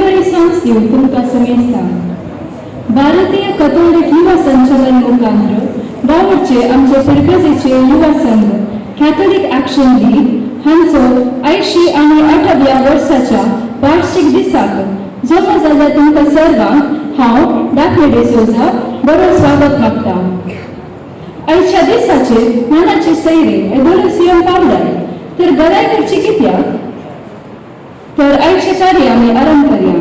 बरी सांस दिवन तुमकां समेस्ता भारतीय कथोलिक युवा संचलन मुखांत्र वावुरचे आमचे फिरगजेचे युवा संघ कॅथोलिक ॲक्शन लीग हांचो 80 आनी 8व्या वर्साच्या वार्षिक दिसाक जमा जाल्ल्या तुमकां सर्वांक हांव दाखले डिसोजा बरो स्वागत मागता. आयच्या दिसाचेर मनाचे सैरे एदोळूच येवन पावल्यात तर गराय करची कित्याक? तर आयचें कार्य आमी आरंभ करया.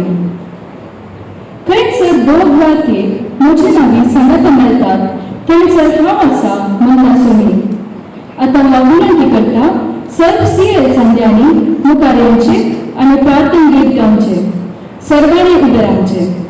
खंयसर दोग वा तीग म्हजे नांवी सांगाता मेळटात थंयसर हांव आसा म्हणटा सुमी. आतां हांव विनंती करता सर्व सी एल संध्यांनी मुखार येवचे आनी प्रार्थना गीत गावचें. सर्वांनी उबें रावचें.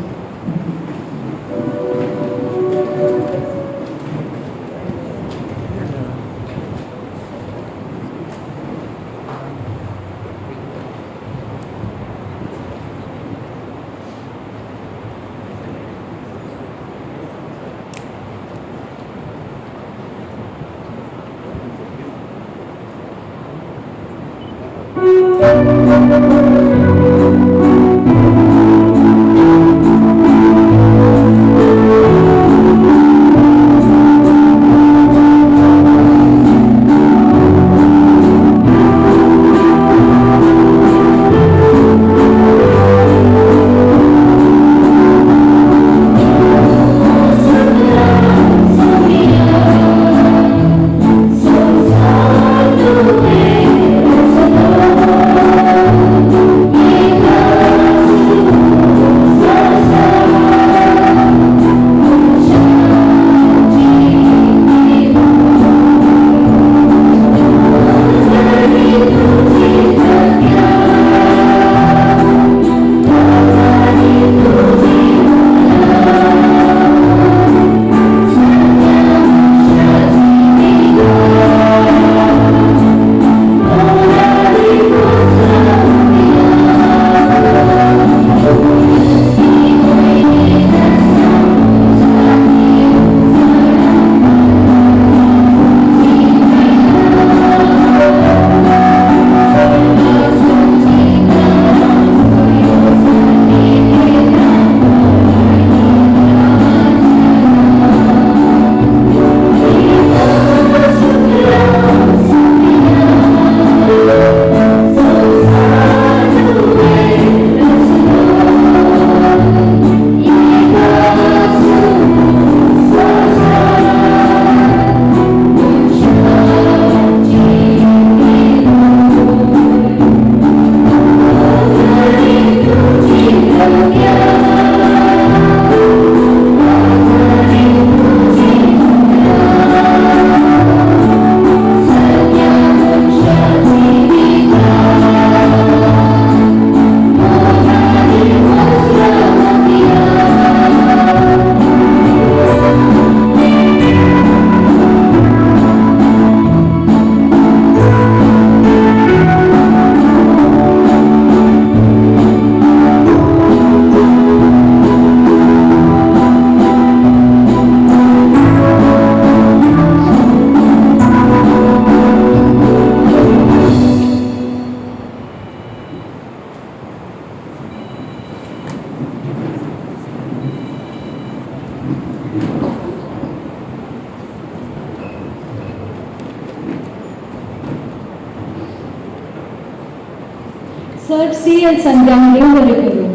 सर सी एल संध्यान देव बरें करूं.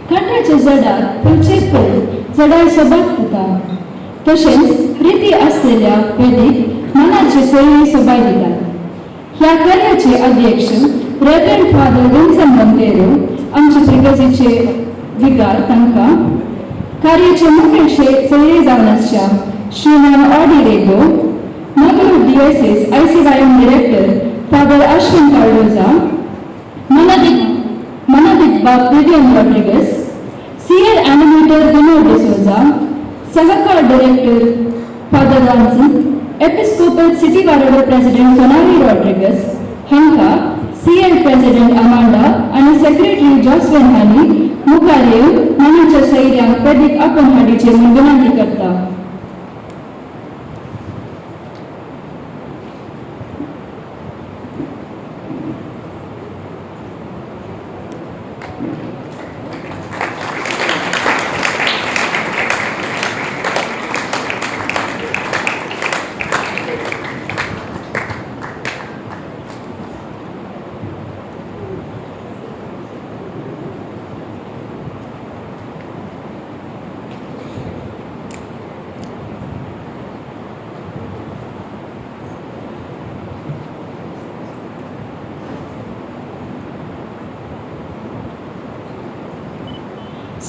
कांट्याच्या जडाक फुलचे फूल जडाय सोबात दिता, तशेंच प्रिती आसलेल्या वेदीक मनाचे सोयरी सोबाय दितात. ह्या कार्याचे अध्यक्ष रेव्हरंड फादर विन्सन मोंतेरो आमचे प्रिगजीचे विगार तांकां कार्याचे मुखेल सोयरे जावन आसच्या श्रीमान Audi Rego, Mangalore diocese ICYM director father Ashwin Cardoza, Manadik Manadik Bab Vivian Rodriguez, CL Animator Vinod D'Souza, Sahakar Director Father Ranson, Episcopal City Warrior President Sonali Rodriguez, हांकां CL President Amanda आनी Secretary Jocelyn हांणी मुखार येवन मानाच्या सैऱ्यांक प्रदीप आपोवन हाडीचे म्हूण विनंती करता.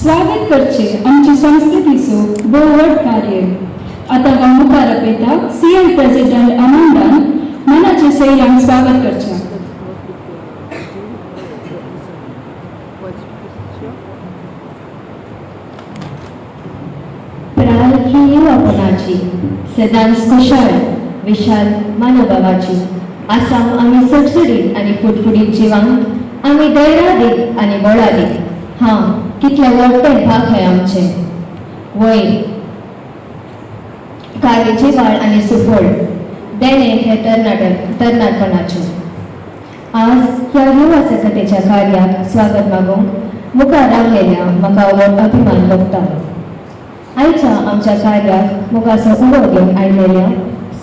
स्वागत करचे आमचे संस्कृतीचो भोव व्हड कार्य. आतां हांव मुखार आपयता सी एल प्रेसिडेंट अमांदान मनाचे सैऱ्यांक स्वागत करचें. प्राय ही युवापणाची सदांच खुशाल विशाल मनोभावाची आसाम आमी सडसडीत आनी फुटफुटीत जिवांक आमी धैर्यादीक आनी बळादीक. हां, कितले व्हडले भाग हे आमचे वय कार्य जिवाळ आनी सुफळ देणे हे तरणाटपणाचे. आज ह्या युवा सकतेच्या कार्याक स्वागत मागूंक मुखार रावलेल्या म्हाका व्हड अभिमान भोगता. आयच्या आमच्या कार्याक मुखाचो उलो घेवन आयलेल्या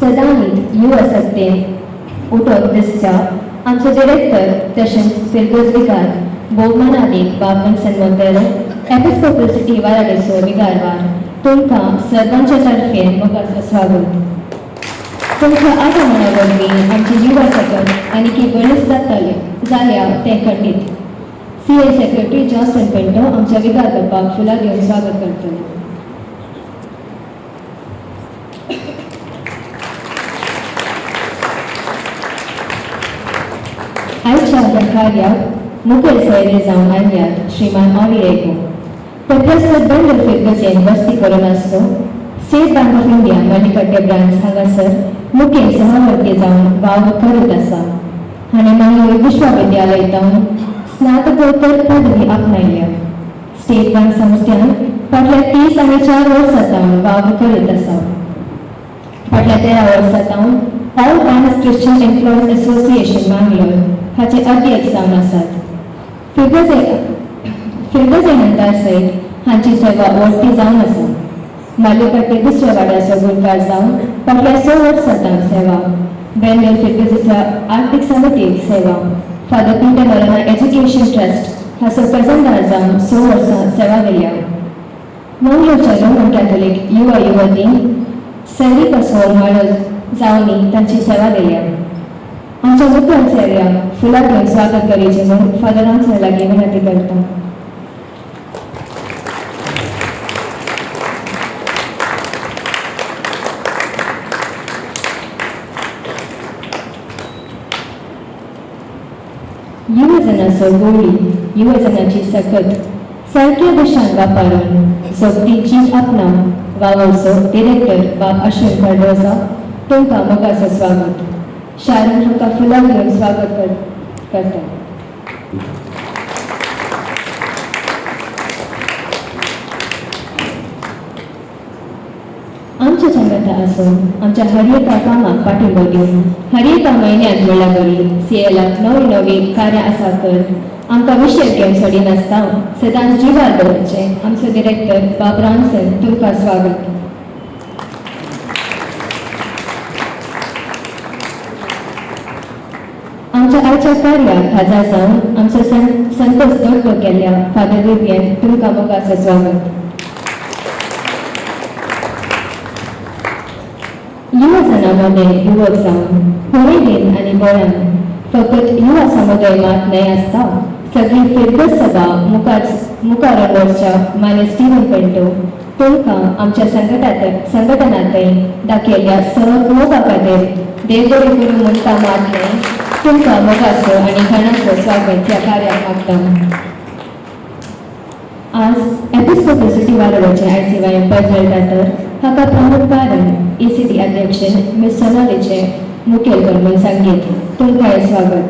सदांनीत युवा सत्तेन उठोवन दिसच्या आमचे डिरेक्टर तशेंच फिरगज विकार भोवमानादीक बाब विन्सन मोंतेरो, एपिस्कोपल सिटी वाराणीचो विगारवार, तुमकां सर्वांच्या तर्फेन मोगाचो स्वागत. तुमच्या आगमना वरवीं आमची युवा सकत आनीकी बळिश्ट जातले जाल्या तें खंडीत. सी ए सेक्रेटरी जॉन्सन पेंटो आमच्या विगार बापाक फुलां घेवन स्वागत करतले. आयच्या ह्या कार्याक मुखेल सोयरे जावन आयल्यात श्रीमान ऑरी रेगो. ते प्रस्तुत बेंगलोर फिरगजेन वस्ती करून आसचो state bank of India Mallikatte branch हांगासर मुखेल सहवर्ती जावन वावर करीत आसा. हाणें मंगळूर विश्वविद्यालय स्नातकोत्तर पदवी आपणायल्या. स्टेट बँक संस्थेन फाटल्या 30 आनी 4 वर्सां सावन वावर करीत आसा. फाटल्या 13 वर्सां सावन all banks Christian employees association Mangalore हाचे अध्यक्ष जावन आसात. फिरगजे नंतर सयत हांची सेवा वडटी जावन आसा. माल्यकट्टे दुसऱ्या वाड्याचो गुणकार जावन फाटल्या 6 वर्सां सावन सेवा, बेंगलोर फिरगजेच्या आर्थीक समितीक सेवा, father Peter Noronha education trust हाचो प्रेझेंटार जावन 6 वर्सां सेवा दिल्या. मंगलोरच्या रोमन कॅथोलीक युवा युवती सैरीपासो माळो जावनी तांची सेवा दिल्या. आमच्या मुखेल सेव्याक फुलां घेवन स्वागत करीचें म्हूण फादरांच्या लागीं विनंती करता. युवजनाचो गोळी युवजनाची सकत सारक्या दिशान वापरून सोगटी जीव आपणावन वावरचो डिरेक्टर बाब अश्विन कार्डोजा, तुमकां मोगाचो स्वागत. शारून हांकां फुलां घेवन स्वागत करता. आमच्या संगता आसून आमच्या हर एका कामाक पाठिंबो दिवन हर एका म्हयन्यांत म्हणल्यार बरी सी एलाक नवी नवी कार्यां आसा तर आमकां विशय घेवन सोडिनासता सदांच जिवार दवरचें आमचो डिरेक्टर बाब रॉन्सन, तुमकां स्वागत. आमच्या आयच्या कार्याक हजर जावन आमचो संतोष दडको केल्ल्या फादर विवियन, तुमकां मोगाचो स्वागत. युवजना मदें युवक जावन हुमेदीन आनी बळान फकत युवा समुदाय मात न्हय आसता सगळी फिरगज सभा मुखार वचच्या माने स्टिवन पेंटो, तुमकां आमच्या संघटनांतय दाखयल्ल्या सहज मोगा खातीर देव बरें करूं म्हणटा मात न्हय, तुमकां मोगाचो आनी घणाचो स्वागत ह्या कार्याक मागता. आज एपिस्कोपल सिटी वालोराचें आय सी वाय पजळटा तर हाका प्रमुख कारण ई सी टी अध्यक्ष मिस सोनालीचें मुखेलपण म्हूण सांगीत तुमकांय स्वागत.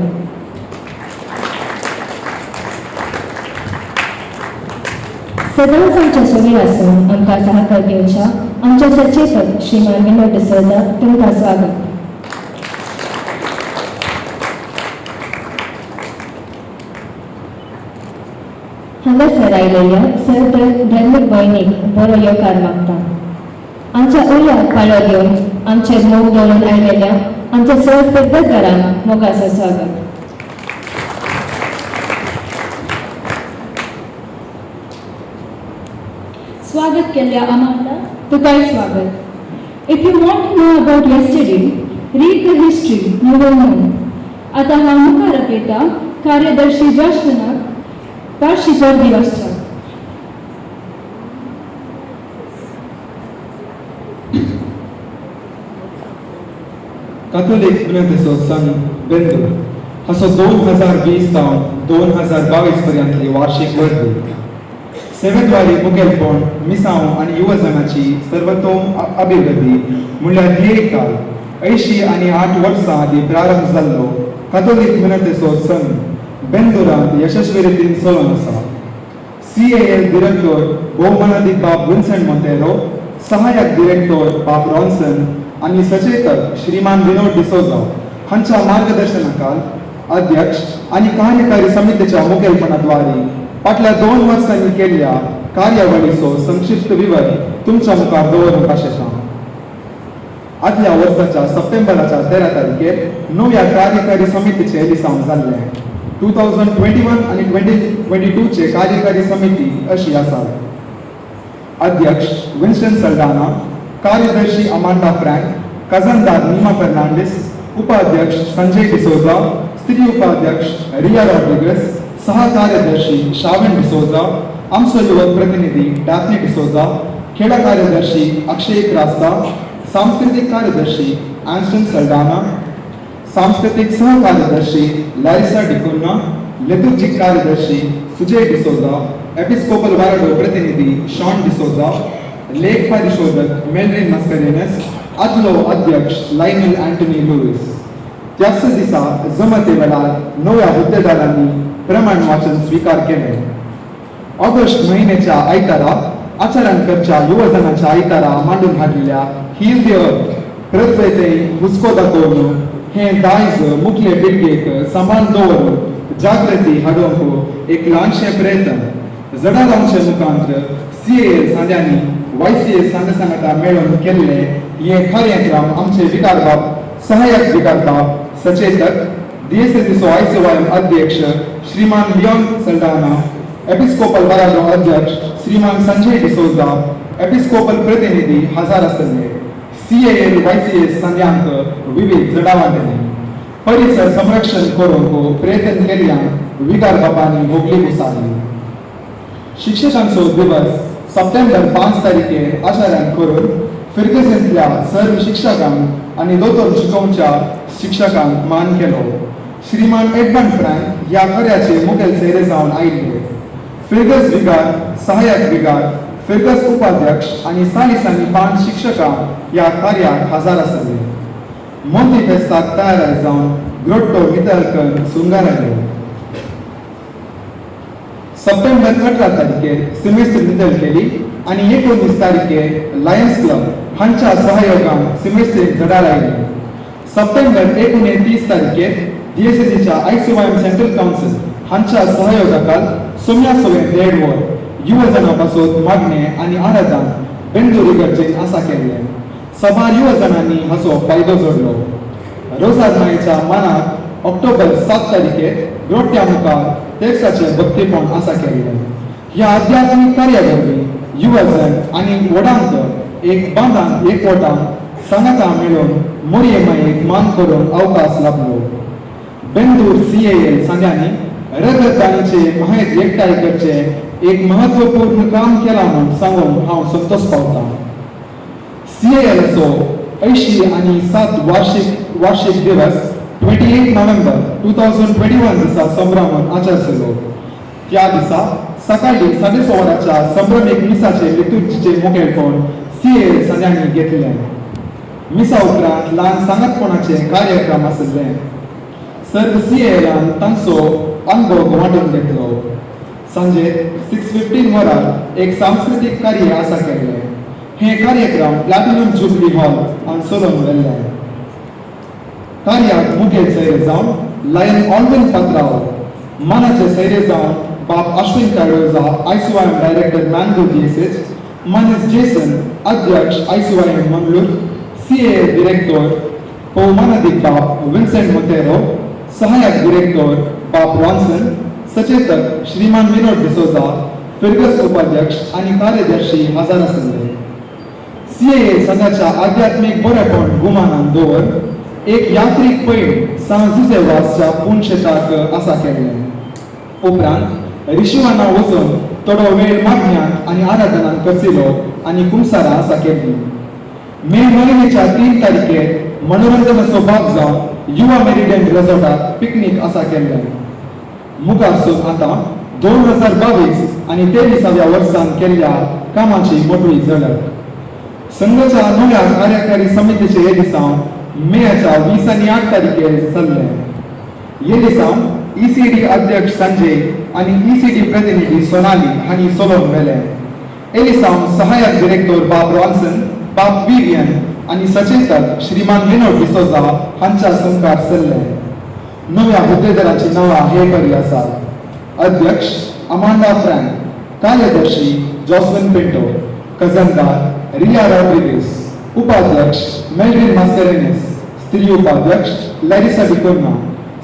सदांच आमच्या सुमीर आसून आमकां सहकार दिवच्या आमच्या सचेतक श्रीमान विनोद डिसोजा, तुमकां स्वागत. हांगासर आयलेल्या सर धर्मीक भयणीक बरो येवकार मागता. आमच्या उल्याक पाळो दिवन आमचेर मोग दवरून आयलेल्या आमच्या सर फिरगजदारांक मोगाचो स्वागत. स्वागत केल्ल्या अमांडा, तुकाय स्वागत. If you want to know about yesterday, read the history, you will know. आतां हांव मुखार आपयता कार्यदर्शी जॉशनाक पार्शीकर दिवसच्या. कातोलीक मिनतेचो संघ बेंदूर हाचो 2020 जावन 2022 पर्यंतली वार्षिक वर्दी. सेवेद्वारे मुखेलपण मिसांव आनी युवजनाची सर्वतोम अभिवृद्धी म्हणल्यार ध्येय काल 88 वर्सां आदीं प्रारंभ जाल्लो कातोलीक मिनतेचो संघ बेंदुरांत यशस्वी रितीन चलोवन आसा. CAL director भोवमानादीक बाब विन्सेंट मोंतेरो, सहाय्यक डिरेक्टर बाब रॉन्सन आनी सचेतक श्रीमान विनोद डिसोजा हांच्या मार्गदर्शनाखाल अध्यक्ष आनी कार्यकारी समितीच्या मुखेलपणाद्वारे फाटल्या 2 वर्सांनी केल्ल्या कार्यावळीचो संक्षिप्त विवर तुमच्या मुखार दवरूंक आशेता. आदल्या वर्साच्या सप्टेंबराच्या 13 तारखेर नव्या कार्यकारी समितीचें एलिसांव जाल्लें. 2021 आनी 2022 कार्यकारी समिती अशी आसा. अध्यक्ष विन्स्टन सल्डाना, कार्यदर्शी अमांडा फ्रँक, खजानदार नीमा फर्नांडीस, उपाध्यक्ष संजय डिसोजा, स्त्री उपाध्यक्ष रिया रॉड्रिगस, सह कार्यदर्शी शावन डिसोजा, आमचो युवक प्रतिनिधी डॅफनी डिसोजा, खेळा कार्यदर्शी अक्षय क्रास्ता, सांस्कृतीक कार्यदर्शी एन्स्टन सल्डाना, सांस्कृतीक सहकार्यदर्शी लॅरिसा डिकुन्हा, लितुर्जिक कार्यदर्शी सुजय डिसोजा, एपिस्कोपल वारडो प्रतिनिधी शॉन डिसोजा, लेख परिशोधक मेलरीन मस्करेनस, आदलो अध्यक्ष लायनल अँटनी लुईस. त्याच दिसा जमते वेळार नव्या हुद्देदारांनी प्रमाण वाचन स्वीकार केलें. ऑगस्ट म्हयन्याच्या आयतारा आचरण करच्या युवजनाच्या आयतारा मांडून हाडिल्ल्या हील the अर्थ पृथ्वेते हुस्को दाखोवन हें दायज मुखले पिळगेक सांबाळून दवरून जागृती हाडूंक एक ल्हानशें प्रयत्न जडा लावचे मुखांत CAL सांद्यांनी YCA सांगा सांगाता मेळून केल्ले हे कार्यक्रम आमचे विकारबाब, सहाय्यक विकारबाब, सचेतक DSSCचो ICYM अध्यक्ष श्रीमान लिओन सल्डाना, एपिस्कोपल बारादो अध्यक्ष श्रीमान संजय डिसोजा, एपिस्कोपल प्रतिनिधी हजार आसले. CAL YCA संध्यांक विविध जडावां दिली. परिसर संरक्षण करूंक प्रयत्न केल्ल्यान विकार बाबांनी व्हगली उसारली. शिक्षकांचो दिवस सप्टेंबर 5 तारखेर आचरण करून फिर्गजेंतल्या सर्व शिक्षकांक आनी दोतोर शिकोवच्या शिक्षकांक मान केलो. श्रीमान एडमंड फ्रँक ह्या कार्याचे मुखेल सोयरे जावन आयिल्ले. फिर्गज विगार, सहाय्यक विगार, फिर्गज उपाध्यक्ष आनी 40 आनी 5 शिक्षकां ह्या कार्याक हजर आसले. मोंती फेस्ताक तयार जावन ग्रोट्टो नितळ सुंगार आयलो. सप्टेंबर 18 तारखेर सिमेस्त्र नितळ केली आनी 19 तारखेर लायन्स क्लब हांच्या सहयोगान सिमेस्त्रीक झडार आयली. सप्टेंबर 29 तारखेर DSSCच्या ICYM central council हांच्या सहयोगाखाल सोम्या सोवे 1.5 वर युवजना पासून मागणे आनी आराधन बेंदूर इगर्जेन आसा केल्लें. सबार युवजणांनी हाचो फायदो जोडलो. रोजार मायेच्या मानाक ऑक्टोबर 7 तारखेर ग्रोट्या मुखार तेर्साचें भक्तीपण आसा केल्लें. ह्या आध्यात्मीक कार्या वरवीं युवजन आनी व्हडांक एक बांदान एकवटान सांगाता मेळून मोरये मायेक मान करूंक अवकाश लाभलो. बेंदूर CAL सांद्यांनी रगतदानीचे माहित एकठांय करचे एक महत्वपूर्ण काम केलां म्हूण सांगूंक हांव संतोश पावतां. CALचो 87 वार्षिक दिवस 28 नोव्हेंबर 2021 दिसा संभ्रमान आचरलो. त्या दिसा सकाळी 6:30 वरांच्या संभ्रमीक मिसाचे लितुर्जीचे मुखेलपण CAL सांद्यांनी घेतलें. मिसा उपरांत ल्हान सांगातपणाचे कार्यक्रम आशिल्ले. सर्व CALान तांचो अनुभव वांटून घेतलो. सांजे 6:15 वरार एक सांस्कृतीक कार्य आसा केल्लें. हे कार्यक्रम प्लॅटिनम जुबली हॉल आनी चलोवन व्हेल्ले. कार्याक मुखेल सोयरे जावन लायन ऑलविन पात्राव, मानाचे सोयरे जावन बाब Ashwin Cardoza, ICYM director Mangalore DSH, मानेस जेसन, अध्यक्ष ICYM Mangalore, CAL director भोवमानादीक बाब विन्सेंट मोतेरो, सहाय्यक डिरेक्टर बाब रॉन्सन, सचेतक श्रीमान विनोद डिसोजा, फिर्गस उपाध्यक्ष आनी कार्यदर्शी हजर आसले. CAA संघाच्या आध्यात्मीक बरेपण गुमानान दवर एक यात्रीक पयण सांत जुझे वासच्या पुणशेताक आसा केल्लें. उपरांत रिशिवाना वचून थोडो वेळ मागण्यांत आनी आराधनान करसिलो आनी कुमसारां आसा केल्ली. मे म्हयन्याच्या 3 तारखेर मनोरंजनाचो भाग जावन युवा मेरिडियन रिसॉर्टाक पिकनीक आसा केल्लें. मुखारसून आतां 2022 आनी 23व्या वर्सान केल्ल्या कामाची मोटवी झलक. संघाच्या नव्या कार्यकारी समितीचे हे दिसांव मेच्या 20 आनी 8 तारखेर चल्लें. हे दिसांव ECD अध्यक्ष संजय आनी ECD प्रतिनिधी सोनाली हांणी सोलोवन व्हेलें. हे दिसांव सहायक डिरेक्टर बाब रॉन्सन, बाब विवियन आनी सचेतक श्रीमान विनोद डिसोजा हांच्या संकार चल्लें. नव्या हुद्देदाराची नांवां हे परी आसात. अध्यक्ष अमांडा फ्रँक, कार्यदर्शी जॉस्विन पिंटो, खजानदार रिया रॉड्रिगेस, उपाध्यक्ष मेल्विन मास्करेनिस, स्त्री उपाध्यक्ष लॅरिसा डिकोन्हा,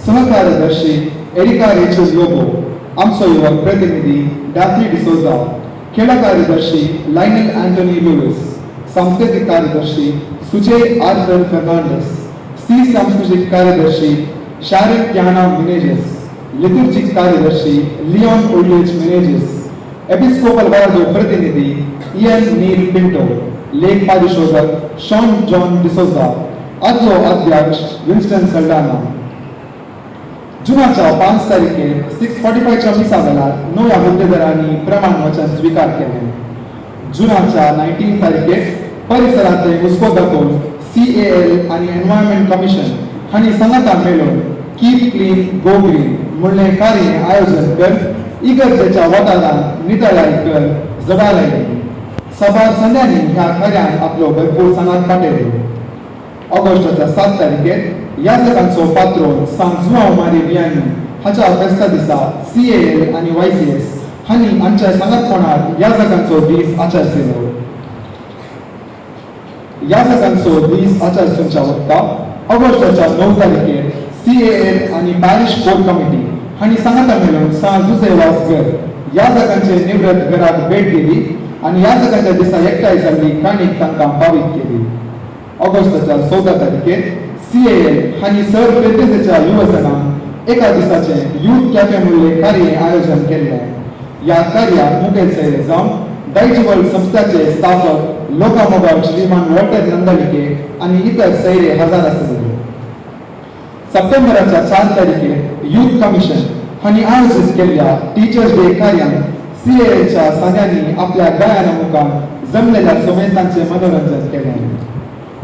सहकार्यदर्शी एरिका रेचल लोबो, आमचो युवक प्रतिनिधी डॅफनी डिसोजा, खेळा कार्यदर्शी लायनल अँटोनी लुईस, सांस्कृतीक कार्यदर्शी सुजय आर्थर फर्नांडस, स्त्री सांस्कृतीक कार्यदर्शी शारिक ट्याना मिनेजेस, लितुर्जीक कार्यदर्शी लिओन ओल्डेज मिनेजेस, एपिस्कोपल वार्डो प्रतिनिधी इयन नील पिंटो, लेख परिशोधक शॉन जॉन डिसोजा, आदलो अध्यक्ष विन्स्टन सल्डाना. जुनाच्या 5 तारखेर 6:45च्या मिसा वेळार नव्या हुद्देदारांनी प्रमाण वचन स्विकार केलें. जुनाच्या 19 तारखेर परिसरांतले हुस्को दाखोवन CAL आनी एनवायरमेंट कमिशन हांणी सांगाता मेळून कीप क्लीन गो ग्रीन म्हणलें कार्य आयोजन कर इगर्जेच्या वाठारांत नितळाय कर जडां लायली. साबार संद्यांनी ह्या कार्यान आपलो भरपूर सांगात पाठयलो. ऑगस्टाच्या 7 तारखेर याजकांचो पात्रोन सांत जुआंव मारी वियानी हाच्या फेस्ता दिसा CAL आनी YCS हांणी आमच्या सांगातपणार याजकांचो दीस आचरसिलो. याजकांचो दीस आचरसूनच्या वक्ता ऑगस्टाच्या 9 तारखेर CAL आनी पॅरिश कोर कमिटी हांणी सांगाता मेळून सांत जुझे वासगर याजकांचे निवृत्त घराक भेट दिली आनी याजकांच्या दिसा एकठांय जाल्ली काणीक तांकां पावीत केली. ऑगस्टाच्या 14 तारखेर CAL हांणी सर फिर्गजेच्या युवजनांक एका दिसाचें यूथ कॅफे म्हणले कार्य आयोजन केल्लें. ह्या कार्याक मुखेल सोयरे जावन दायजिवर्ल्ड संस्थाचे स्थापक लोकामोगाळ श्रीमान वॉल्टर नंदलिके आनी इतर सोयरे हजर आसले. सप्टेंबराच्या 4 तारखेर यूथ कमिशन हांणी आयोजीत केल्ल्या टिचर्स डे कार्यांत CALच्या सांग्यांनी आपल्या गायना मुखार जमलेल्या सोमेस्तांचें मनोरंजन केलें.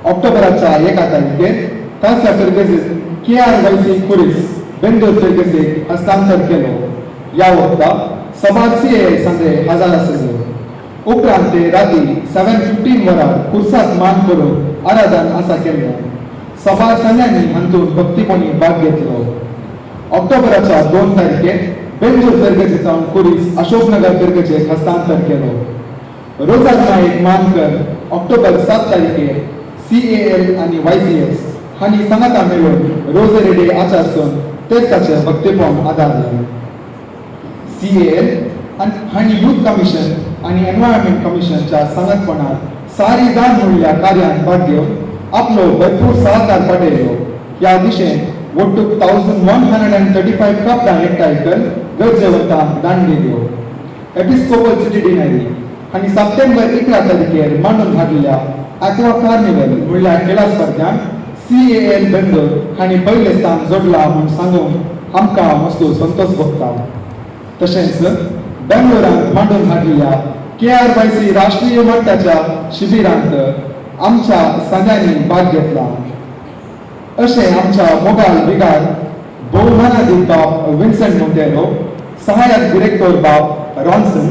ऑक्टोबराच्या 1 तारखेर कांसला फिर्गजेक KRYC खुरीस बेंदूर फिर्गजेक हस्तांतर केलो. ह्या वक्ता सभार CAL सांजे हजर आसले. उपरांत ते राती 7:15 वरार खुर्साक मान करून आराधन आसा केल्लें. सभार सांग्यांनी हातूंत भक्तीपणी भाग घेतलो. ऑक्टोबराच्या 2 तारखेर बेंदूर फिर्गजे सावन खुरीस अशोकनगर फिर्गजेक हस्तांतर केलो. रोजार नायक मानकर ऑक्टोबर 7 तारखेर CAL आनी YCS हांणी सांगाता मेळून रोजरी डे आचरसून तेर्साचें भक्तीपण आदारलें. CAL हांणी यूथ कमिशन आनी एनवायरमेंट कमिशनच्या सांगातपणान सारी दान म्हणल्या कार्यांत भाग घेवन आपलो भरपूर सहकार पाठयलो. ह्या दिशेन वट्टू 1135 कापडां एकठांय कर गरजेवंतांक दान दिल्यो. एपिस्कोपल सिटी डिनरी हांणी सप्टेंबर 11 तारखेर मांडून हाडलेल्या एक्वा कार्निवल म्हणल्यार खेळा स्पर्ध्यांत CAL Bendur हांणी पयलें स्थान जोडलां म्हूण सांगून आमकां मस्तू संतोश भोगता. तशेंच बेंगलोरांत मांडून हाडलेल्या KRYC राष्ट्रीय मट्टाच्या शिबिरांत आमच्या सांग्यांनी भाग घेतला. अशें आमच्या मोगाल बिगार भोवमानादीक बाब विन्संट मोंतेरो, सहायक डिरेक्टर बाब रॉन्सन,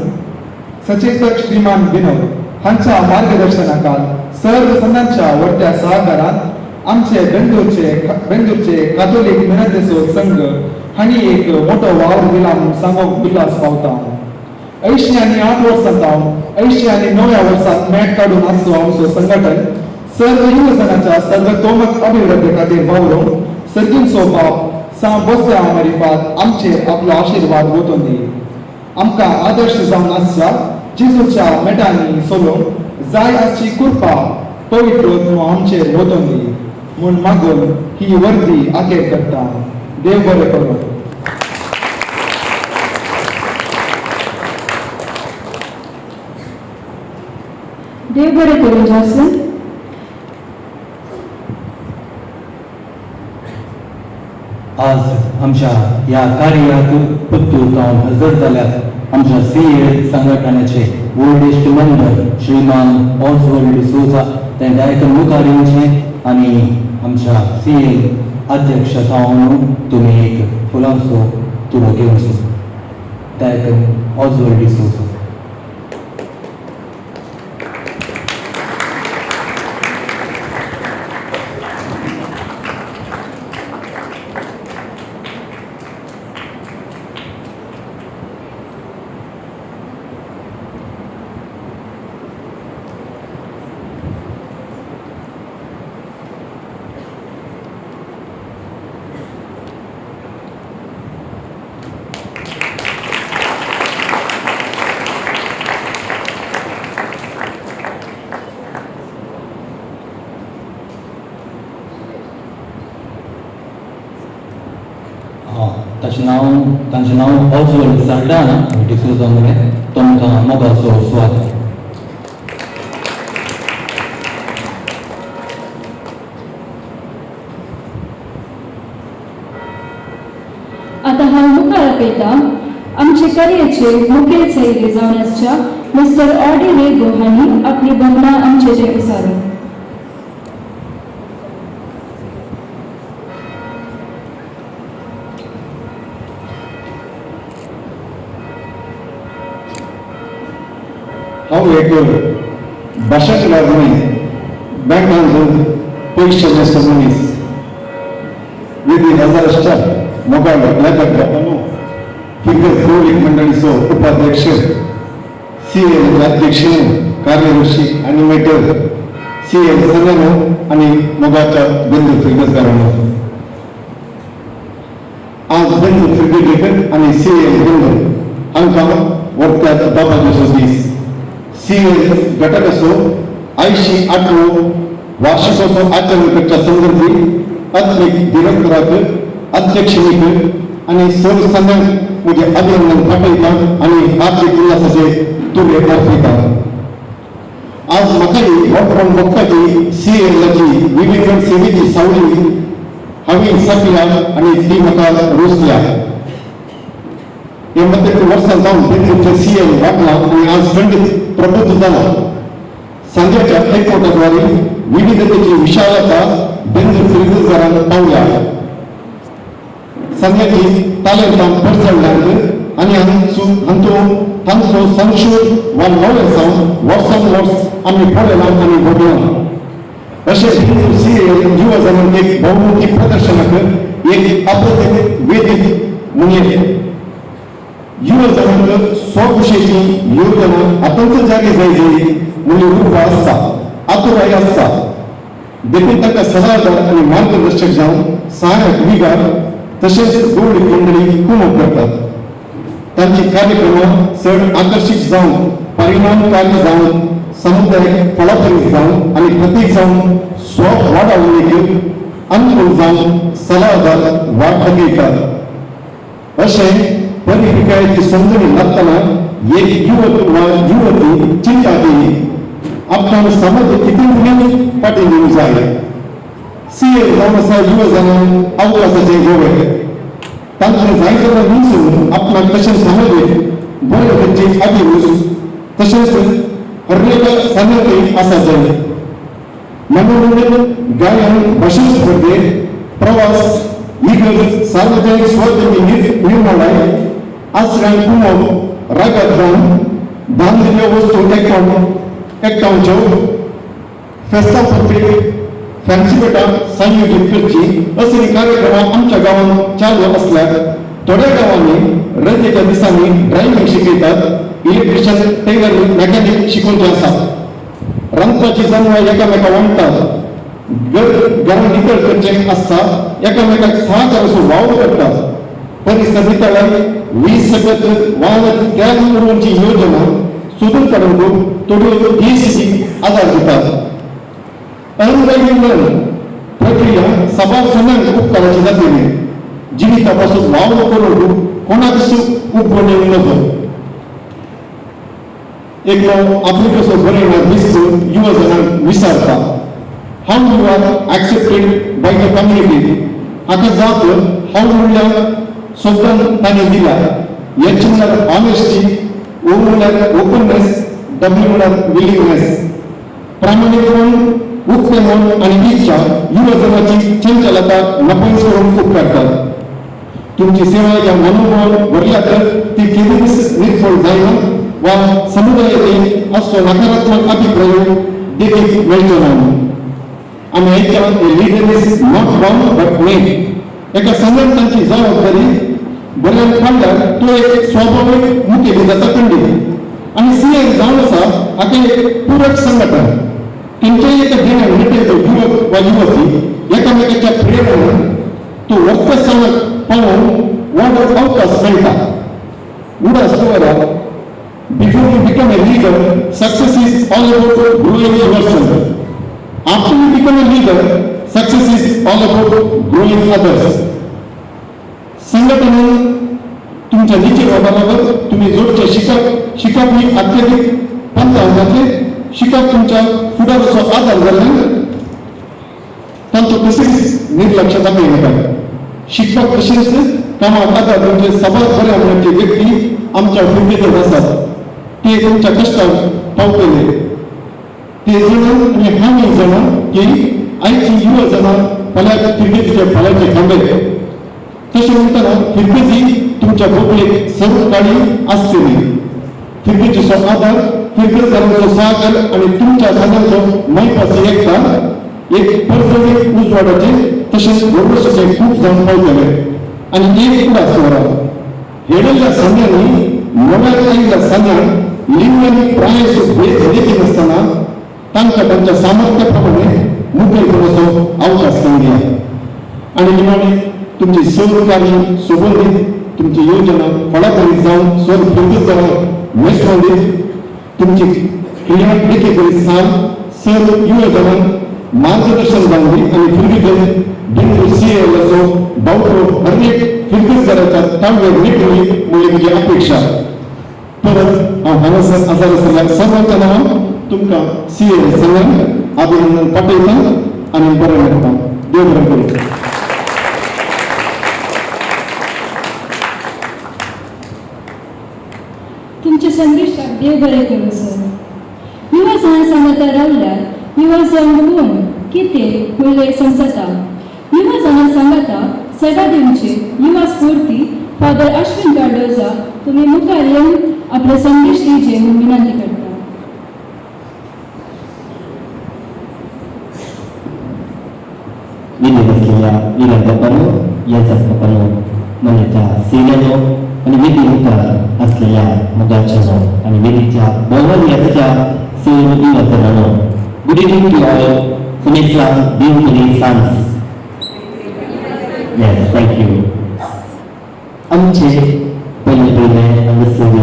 सचेतक श्रीमान विनोद हांच्या मार्गदर्शनाखाल सर्व संघांच्या वट्ट्या सहकारान आमचे बेंदूरचे कातोलीक मिनतेचो संघ हांणी एक मोठो वावर दिला म्हूण सांगूंक उल्हास पावता. 88 वर्सां जावन 89व्या वर्साक मॅट काडून आसचो आमचो संघटन सर्व युवजनाच्या सर्वतोमक अभिवृद्धी खातीर वावरूंक सर्गींचो बाप सां बोस्त्यांव मारिफात आमचेर आपलो आशिर्वाद वतून दी. आमकां आदर्श जावन आसच्या जेजूच्या मेटांनी सोलोवंक जाय आसची कृपा पवित्र आमचेर वतून दी म्हूण मागून ही वर्दी आखेर करता. देव बरें करूं. देव बरें करूं जॉस्लिन. आमच्या ह्या कार्याक पुत्तूर जावन हजर जाल्यात आमच्या सी ए संघटनेचे ओल्डेस्ट मेंबर श्रीमान ऑसवर्ल्ड डिसोजा ते डायरेक्ट मुखार येवचें आनी आमच्या सी ए अध्यक्ष जावन तुमी एक फुलांचो तुरो घेवचो. Direct Oswald D'Souza. तांचें नांव ऑजवर्ल्ड साल्डाना डिसोजा म्हणलें तुमकां मोगाचो स्वागत. आतां हांव मुखार आपयतां आमचे कार्याचे मुखेल सैरी जावन आसच्या मिस्टर ऑडी रेगो हांणी आपली भोगणां आमचे जे उसारून. हांव एक भाशाकार न्हय, बँकांत पयशे मेजचो मनीस, विधी हजाराच्या मोगाळ लेखक बापानो, फिगर्स गौरीक मंडळीचो उपाध्यक्ष, सी एल अध्यक्ष, कार्यदर्शी एनिमेटर सी एल संजनो आनी मोगाच्या बिंदू फिगर्सकारांनो. आज बिंदू फिगर्स आनी सी एल बिंदू हांकां व्हरतात बाबाचो दीस. सी एल घटकाचो 88वो वार्षिकोत्सव आचरण करच्या संदर्भी आत्मिक दिरंतराक अध्यक्षनीक आनी सर्व संघांक म्हजें अभिनंदन पाठयता आनी हार्दिक उल्हासाचे तुरे दाखयता. आज म्हाका व्हडपण भोगता की सी एलाची विविध सेवेची सावळी हांवें साकल्या आनी ती म्हाका रोसल्या. हे मध्य वर्सां जावन बेंगळूरचे सी एल वाडला आनी आज खंडीत प्रबुद्ध जाला. सांजेच्या एकवटाद्वारे विविधतेची विशालता बेंगळूर फिरगुजारांक पावल्या. सांग्याची तालेंतां परजळ्ळ्यांत आनी हांचो संशोध वा नॉलेज वर्सान वर्स आमी पळयलां आनी भोगलां. अशें बेंगळूर सी एल युवा जाणांक एक भोवमुखी प्रदर्शनाक एक अप्रतिम वेदीक म्हणयेत. युवा जाणांक स्वखुशेची योजना आतांच जागे जाय जी म्हणजे उर्बा आसता, आतुराय आसता. देखून तांकां सल्लागार आनी मार्गदर्शक जावन सहायक विगार तशेंच गोड मंडळी कुमक करतात. तांची कार्यक्रमां चड आकर्शीत जावन परिणामकारी जावन समुदायक फळाफळी जावन आनी प्रतीक जावन स्व वाडावणीक अनुकूल जावन सल्लागार वाट दाखयतात. अशें परिपिकायेची समजणी लागतना एक युवक वा युवती चिंता केली आपणान समाज कितें म्हणून फाटीं दिवंक जाय. सी ए जावन आसा युवा जाणांक अवकाशाचे गोवे तांचे जायते दिसून आपणाक कशें समाजेक बरें करची आदिवस तशेंच हर एका सांगते आसा जाय. मनोरंजन, गायन, भाशण स्पर्धे, प्रवास, इगर्ज, सार्वजनिक स्वच्छते निर्मलाय, आश्रय कुमोक, रागात जावन दान दिल्ल्यो वस्तू एकठांवच्यो, फेस्तां पत्रिक, फॅन्सी पेटां संयोजीत करची असली कार्यक्रमां आमच्या गांवांत चालू आसल्यार थोड्या गांवांनी रजेच्या दिसांनी ड्रायव्हिंग शिकयतात, इलेक्ट्रिशियन, टेलर, मेकॅनिक शिकोवचे आसा. रांदपाची जनावरां एकामेका वांट्टात, घरां नितळ करचें आसता, एकामेकाक सहकाराचो वावर करतात. परिसर नितळाय, वीज सकत वाहन त्याग उडोवची योजना सोदून काडूंक थोड्यो देशी आदार दितात. अनलायन प्रक्रिया साबार सगळ्यांक उपकाराची जातली. जिविता पासून वावर करूंक कोणाक उपगण येवंक नजो. एकलो आपले कसो बरयणार दिसतो युवा जाणांक विचारता, how you are accepted by the community. हाका जाप, हांव म्हणल्यार शब्दान तांणी दिला. एच म्हणल्यार ऑनेस्टी, ओ म्हणल्यार ओपननेस, डब्ल्यू म्हणल्यार विलिंगनेस. प्रामाणीकपण, उक्ते मन आनी इच्छा युवजनाची चंचलता नपयस करून उपकारतात. तुमची सेवा ह्या मनोबळ भरल्या तर ती केन्नाच निर्फळ जायना वा समुदायाचे असो नकारात्मक अभिप्राय देखीक मेळचो ना. आमी आयकला, a leader is not born but made. एका संघटनाची जबाबदारी बऱ्यान पाडल्यार तो एक स्वाभावीक मुखेली जाता खंडीत. आनी सी एल जावन आसा हाका एक पूरक संघटन. खंयच्याय एका देण्यान नटेल्लो युवक वा युवती एकामेकाच्या प्रेरणेन तो वक्तस्थानाक पावोवन व्हड अवकाश मेळटा. उडास दवरात, before you become a leader, success is all about growing yourself. After you become a leader, success is all about growing others. संघटनेन तुमच्या निचे बाबत तुम्ही जोडचे शिकप, शिकप ही अत्यधिक पंथा जातले. शिकप तुमच्या फुडाराचो आधार जाल्ल्यान तांचो कशेंच निर्लक्ष दाखय नाका. शिकपाक तशेंच कामाक आधार दिवचे सबार बऱ्या मनाचे व्यक्ती आमच्या फिरगेंत आसात. ते तुमच्या कश्टाक पावतले. ते जाणा आनी हांव जाणा की आयची युवा जाणां फाल्यां फिरगेतीचे फाल्यांचे खांबे. तशें म्हणटना फिरगेती तुमच्या बोकलेक सर्व काळी आसतली. फिरगेचीचो आधार, फिरगेजकारांचो सहकार आनी तुमच्या सगळ्यांचो मैपासी एकता एक परजळीत उजवाडाचे तशेंच भरवशाचे खूब जावन पावतले. आनी एक उडास दवरात, हेडल्ल्या संद्यांनी नव्या आयिल्ल्या संद्यांक लिंग आनी प्रायेचो भेद देखी नासतना तांकां तांच्या सामर्थ्या प्रमाणे मुखेलपणाचो अवकाश दिया. आनी निमाणे, तुमची सर्व कार्य सुगंधीत, तुमची योजना फळाफळीत जावन स्वर फिरगत मेसवंदीत. तुमची क्रिया देखी करीत साल सर्व युवजनांक मार्गदर्शन जावन दी आनी फिरगीत बिंदू सी एलाचो बावटो हर एक फिरगतकाराच्या ताळवेर निखळी म्हणली म्हजी अपेक्षा. परत हांव हांगासर आजार आसलेल्या सर्वांच्या नांवान तुमकां सी एल सगळ्यांक अभिनंदन पाठयता आनी बरें म्हणटा. देव बरें करूं. तुमच्या संदेशाक देव बरें करूं सर. युवा जण सांगता रावल्यार युवा जण कोण कितें म्हणलें समजता. युवा जणां सांगता सेवा दिवची युवा स्फूर्ती फादर अश्विन कार्डोजा, तुमी मुखार येवन आपलो संदेश दिवचे म्हूण विनंती करता. वेदीर आसलेल्या विराट बापानो, येसास बापानो, मनाच्या सेल्यानो आनी वेदी मुखार आसलेल्या मोगाच्यानो आनी वेदीच्या भोंवनी आसच्या सर्व युवजनानो, good evening to all. सुमेस्तांक देव बरी सांज. Yes, thank you. आमचे पयले पयले हांगासर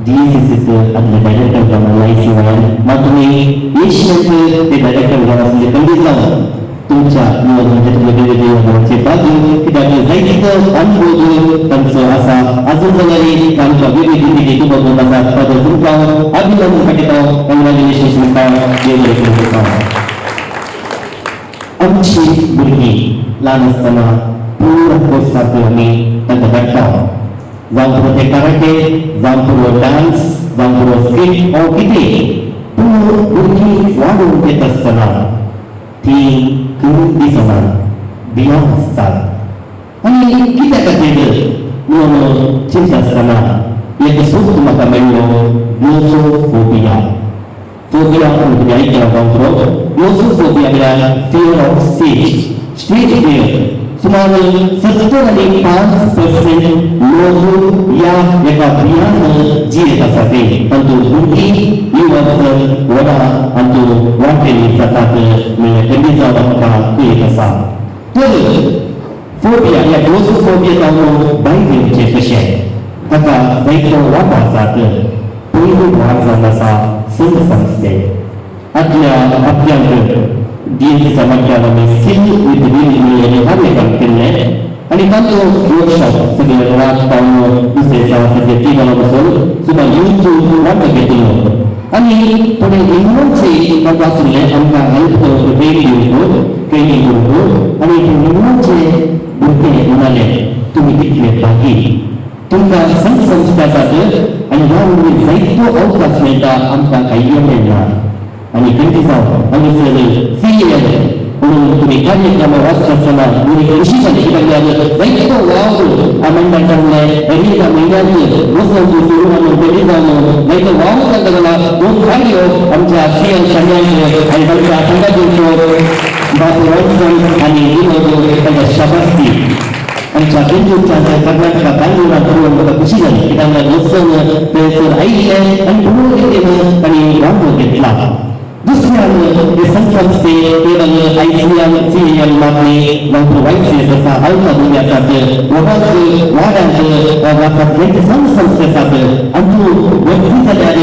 डीएसीसीत आदले डायरेक्टर जावन आय सी वायन मात तुमी एशियन ते डायरेक्टर जावन आसले खंडीत जावन तुमच्या युवजनाचे वेगळे वेगळे युवजनाचे बाजू, कित्याक जायतो अनुभव तांचो आसा. अजून जाल्यार तांच्या वेगवेगळी पिढी बघून आसा. फादर, तुमकां अभिनंदन पाठयता, कॉंग्रॅच्युलेशन्स म्हणटा, देव बरें करूं. आमची भुरगीं ल्हान आसतना पुरा कोर्साक आमी तांकां धाडटा, जावं पुरो ते कराटे, जावं पुरो डान्स, जावं पुरो स्किट ओ कितें. पूण भुरगीं वाडून येत आसतना ती करून दिसना, भियान आसतात. आनी कित्या खातीर म्हणून चिंता आसतना एक शब्द म्हाका मेळ्ळो, ग्लोसोफोबिया. फोबिया म्हणून तुमी आयकलां जावं पुरो. ग्लोसोफोबिया म्हळ्यार fear of stage, stage fear. सुमार 75% लोक ह्या एका भियान जियेत आसा. ते तातूंत भुरगीं, युवक, व्हडां हातूंत वांटेली जातात म्हणल्यार खंडीत जावन म्हाका कळीत आसा. तर फोबिया ह्या ग्लोसोफोबिया जावन भायर येवचें कशें? ताका जायतो वाटो आसात. पयली वाट जावन आसा संघ संस्थे. आदल्या आपल्यांक डीएसीच्या माध्यमांतल्यान आमी स्टील विथ विल कार्यक्रम केल्ले आनी तांचो वर्कशॉप सगळे रात पावन दुसरे दिसा सगळे तिगां बसून सुमार युथ वांटो घेतिल्लो आनी थोडे निमोचे तांकां आशिल्ले आमकां हेल्प करूंक, ट्रेनिंग दिवंक, ट्रेनिंग करूंक. आनी ते निमोचे भुरगे फुडें म्हणाले तुमी कितले भागी तुमकां संघ संस्था आसात आनी ह्या वरवीं जायतो अवकाश मेळटा आमकां कांय मेळना आनी खंयची जावं हांगासर सी एल म्हणून तुमी कार्यक्रम वाचता आसतना तुमी खुशी जाली कित्याक जायतो वावर मंडळ सांगलें एका म्हयन्यांत वसंत सुरू जावन पयलीं जावन जायतो वावर जाता जाल्यार दोन कार्य आमच्या सी एल सांगण्याचे आनी तांच्या संघाचो बाबू रॉन्सन आनी विनोद तांच्या शाबासकी आमच्या बेंगळूरच्या कर्नाटका बेंगळूरात करून म्हाका खुशी जाली कित्याक वचून थंयसर आयिल्ले आनी बरो रितीन तांणी वांटो घेतला. दुसऱ्यान हे संस्थे केवल आयसीएल सीएल मागणी जावं वायसीएस आसा अल्पा भुरगे आसात वडांत वाड्यांत वतात जायते संघ संस्थे आसात आनी वचती जाल्यार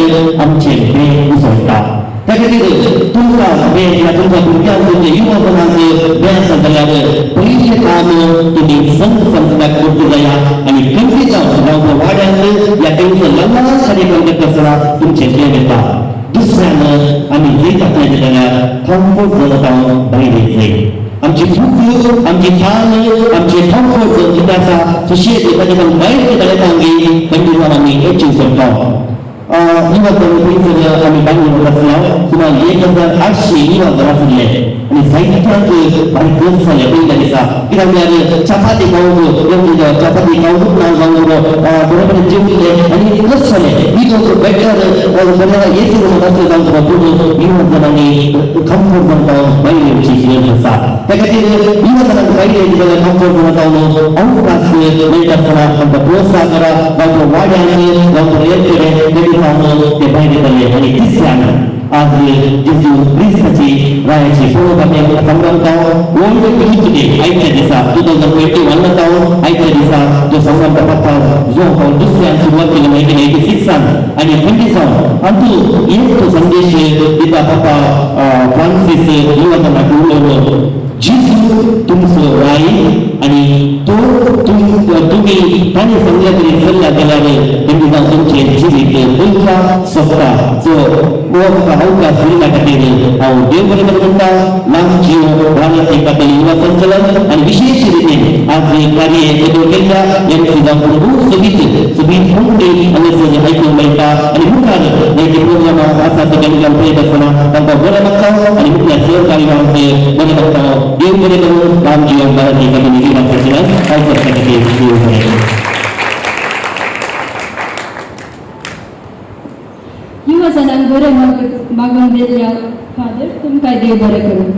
आमचे बें उसळटा. त्या खातीर तुमकां बें ह्या तुमच्या भुरग्यांक तुमच्या युवपणांक बें आसा जाल्यार पयलें काम तुमी संघ संस्थाक करता जाया आनी खंयचे जावं जावं वाड्यांत या थंयसर ल्हान कार्यक्रम करता आसतना तुमचें बें येता. दुसऱ्यान आमी जैत आपल्याचे जाल्यार कम्फर्ट झोन भायर जाय. आमची भूक आमची थान आमचे कम्फर्ट झोन कितें आसा सुशेग ताचे भायर जाल्यार आमी खंयचे आमी एचीव करता. युवक थंयसर आमी बेंगलोर आसलो सुमार 1800 युवक आशिल्ले आनी जायत्यांक भारी खोस जालें पयल्या दिसा कित्याक म्हळ्यार चपाती खावंक चपाती खावंकूच ना जावं बरोबर जेवले आनी खोस जालें. इतून बेटर बऱ्या एसी रूमांत आसले जावं पूण युवक जाणांनी कम्फर्ट झोन भायर येवची गरज आसा. त्या खातीर युवक जाणांक भायर येयले जाल्यार कम्फर्ट झोनांत अवकाश मेळटा आसतना आमकां प्रोत्साहन करा जावं वाड्यांक जावं हेर कडेन जावन ते भायर येतले. आनी तिसऱ्यान आज जेजू क्रिस्ताची रायाची पळोवप आमी संभ्रमता वर्ल्ड यूथ डे आयच्या दिसा 2021 आयच्या दिसा जो संभ्रमता पत्ता जो हांव दुसऱ्यान सुरवात केली 1986 आनी खंयचे जावन आनी एक तो संदेश दिता पापा फ्रांसीस युवकांक उलोवन जेजू तुमचो राय आनी तो तुमी ताणें सांगल्या तरी चल्ला जाल्यार तेमी जावन तुमचें जिवीत बदलता सोंपता. सो हो म्हाका अवकाश दिल्ल्या खातीर हांव देव बरें करूं म्हणटा. लांब जीव भारत एकातली युवा संचलन आनी विशेश रितीन आज कार्य एदोळ केल्ल्या एम सी जावन खूब सोबीत सोबीत कोंकणी हांगासर आयकूंक मेळटा आनी मुखार जायते प्रोग्राम आसा ते तांकां पळयत आसतना तांकां बरें मागता आनी मुखार सहकार्य बरें मागता. देव बरें करूं. लांब जीव भारत एकातली युवा संचलन अवकाशा खातीर देव बरें करूं. युवजनांक बरें मागून दिल्ल्या फादर तुमकां देव बरें करूं.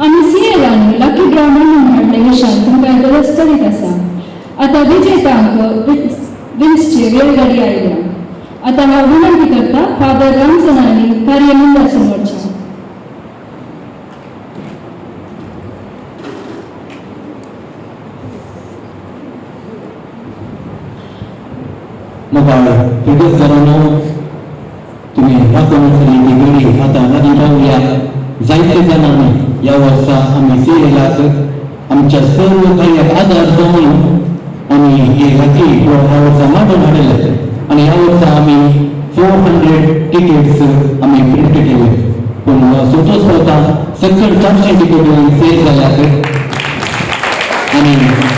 आमी सी एलान लकी ड्रॉ म्हणून हाडले विशान तुमकां गरज करीत आसा. आतां विजेतांक विन्सची वेळगाडी आयल्या. आतां हांव विनंती करता फादर रमजनांनी कार्य मुंडा समोरचें. मुखार फिगर्स जाणांनो तुमी राखून आसली ती घडी आतां लागीं पावल्या. जायते जाणांनी ह्या वर्सा आमी सी एलाक आमच्या सर्व कार्याक आदार जावन आमी हे लकी ड्रॉ ह्या वर्सा मांडून हाडले आनी ह्या वर्सा आमी 400 टिकेट्स आमी प्रिंट केले पूण संतोश पावता सकयल 400 टिकेट सेल जाल्यात आनी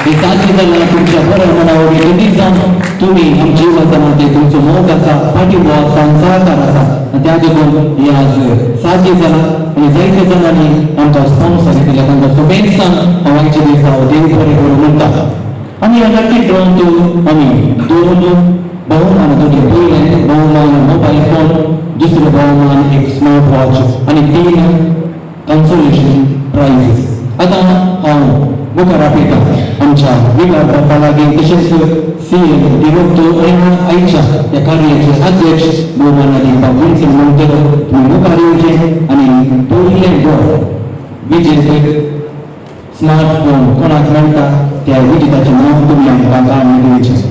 हे साध्य जाल्यार तुमच्या बऱ्या मना वरवीं कधीच जावन तुमी आमच्या युवकां ते तुमचो मोग आसा पाठिंबो आसा आनी सहकार आसा आनी त्या देखून हे आज साध्य जालां आनी जायते जाणांनी आमकां स्पॉन्सर केल्या तांकां शुभेत्सान हांव आयचे दिसा हांव देव बरें करूं म्हणटा. आनी ह्या लकी ड्रॉंत आमी दोन बहुमान दोन पयलें बहुमान मोबायल फोन दुसरें बहुमान एक स्मार्ट वॉच आनी 3 कन्सोलेशन प्रायजीस. आतां हांव मुखार आपयता आमच्या विभाग बाप्पा लागीं तशेंच सी एल दिवोक्तो आनी आयच्या ह्या कार्याचे अध्यक्ष भोवमानादी बाब विन्सन म्हणटलो तुमी मुखार येवचें आनी पयलें ड्रॉ विजेते स्मार्टफोन कोणाक मेळटा त्या विजेताचें नांव तुमी आमकां काडून दिवचें.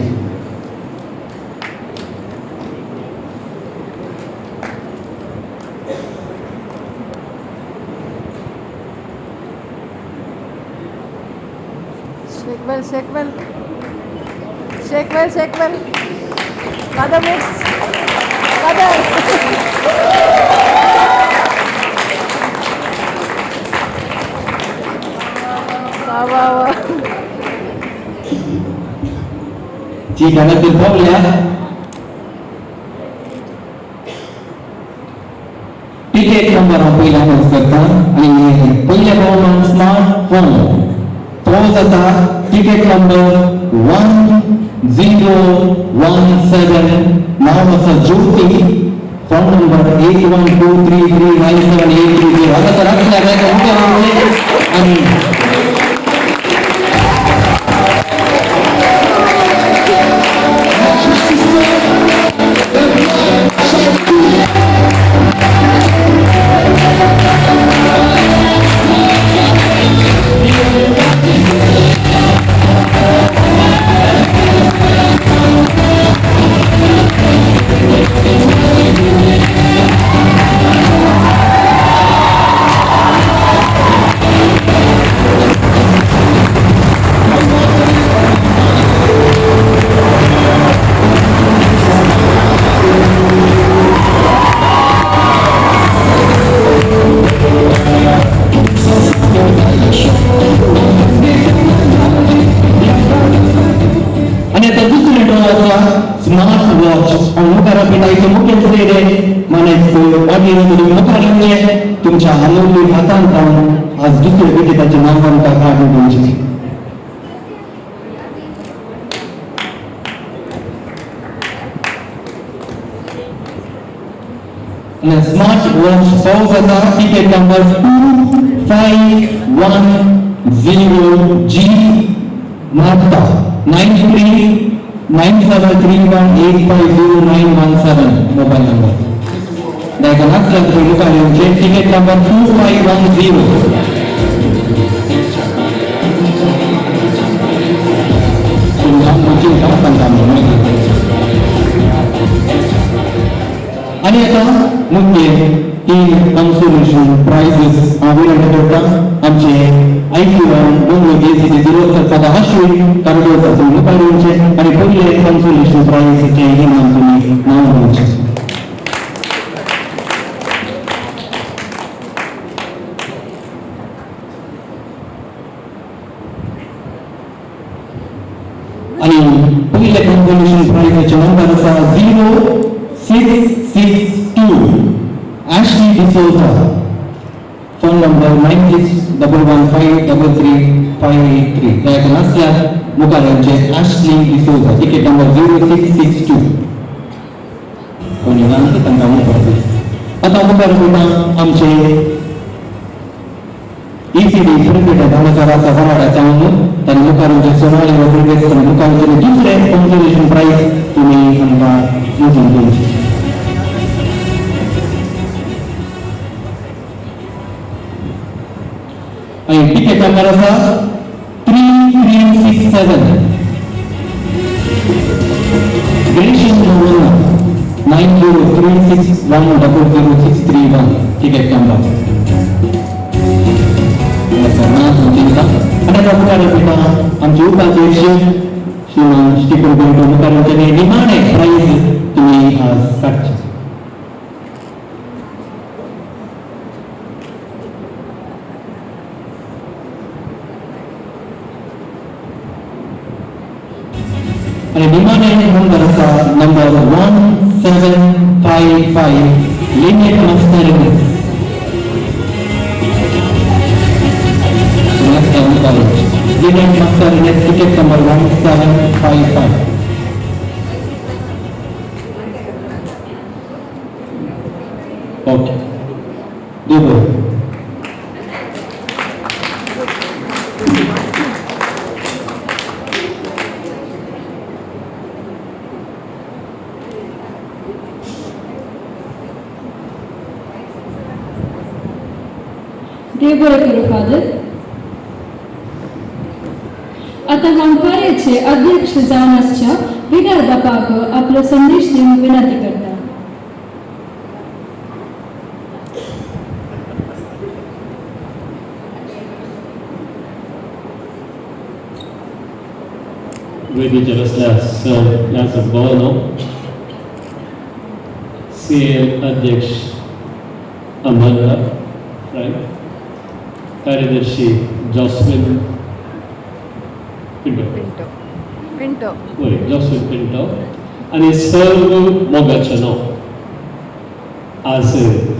Shake well, shake well. Shake well, shake well. Father mix. Father. Wow, wow, wow. ती हांगासर पावल्या. टिकेट नंबर हांव पयलीं अनावन्स करता आनी पयल्या भोवमान स्मार्ट फोन तो जाता टिकेट नंबर 1017. नांव आसा ज्योती. Phone number 8123397830. हांगासर आसल्यार मुखार आनी आनी आतां दुसरें ड्रॉ आसा स्मार्ट वॉच. हांव मुखार आपयता इतलो मुखेल सोयरे मानेस्त ऑडियन्स मुखार येवचें तुमच्या अमूल्य हातांत जावन आज दुसरे विजेत्याचें नांव आमकां काडून दिवचें. आनी स्मार्ट वॉच तो जाता ticket number 2510G Martha 939731850917 mobile number. दायका नासल्यार तुमी मुखार येवचें. Ticket number 2510. आनी आतां मुख्य तीन कन्सोलेशन प्रायझीस हांव विनंती करता आमचे आयक्यूएम मुंबय एसीचे दिरोत्तर पदा अश्विन कार्डोजा तुमी मुखार येवचें आनी पयले कन्सोलेशन प्रायझीचें इनाम तुमी नांव दिवचें. आनी पयले कन्सोलेशन प्रायझाचे नंबर आसा 0662 Ashley D'Souza. Phone number 9611533583. दयाक नासल्यार मुखार येवचें. Ashley D'Souza ticket number 0662. कोणी ना तांकां मुखार. आतां मुखार वयता आमचे ECD president हांगासर आसा फराडा जावन तांणी मुखार येवचें. सोनाली रॉड्रिगेज तांणी मुखार येवचें. दुसरें कन्सोलेशन प्रायज तुमी आमकां मेजून दिवचें. आनी टिकेट नंबर आसा 3367 Grecian Noronha 9036100631 ticket number. आनी आतां मुखार येता आमचे उपाध्यक्ष श्रीमान स्टीफन पिंटो मुखार येवचें. निमाणें प्रायज तुमी आज काडचें. आनी निमाणें नंबर आसा number 1755 Lynette Mascarenhas. Lynette Mascarenhas ticket number 1755. Okay. देव. देव बरें करूं फादर. आतां हांव कार्याचे अध्यक्ष जावन आसच्या विगार बापाक आपलो संदेश दिवंक विनंती करता. वेदीचेर आसल्या सर यासफ भोवनो, CL अध्यक्ष अमरला फ्रँक, कार्यदर्शी जॉस्मिन पिंटो, पिंटो. वय, जोसेफ पिंटो आनी सर्व मोगाचें नांव. आज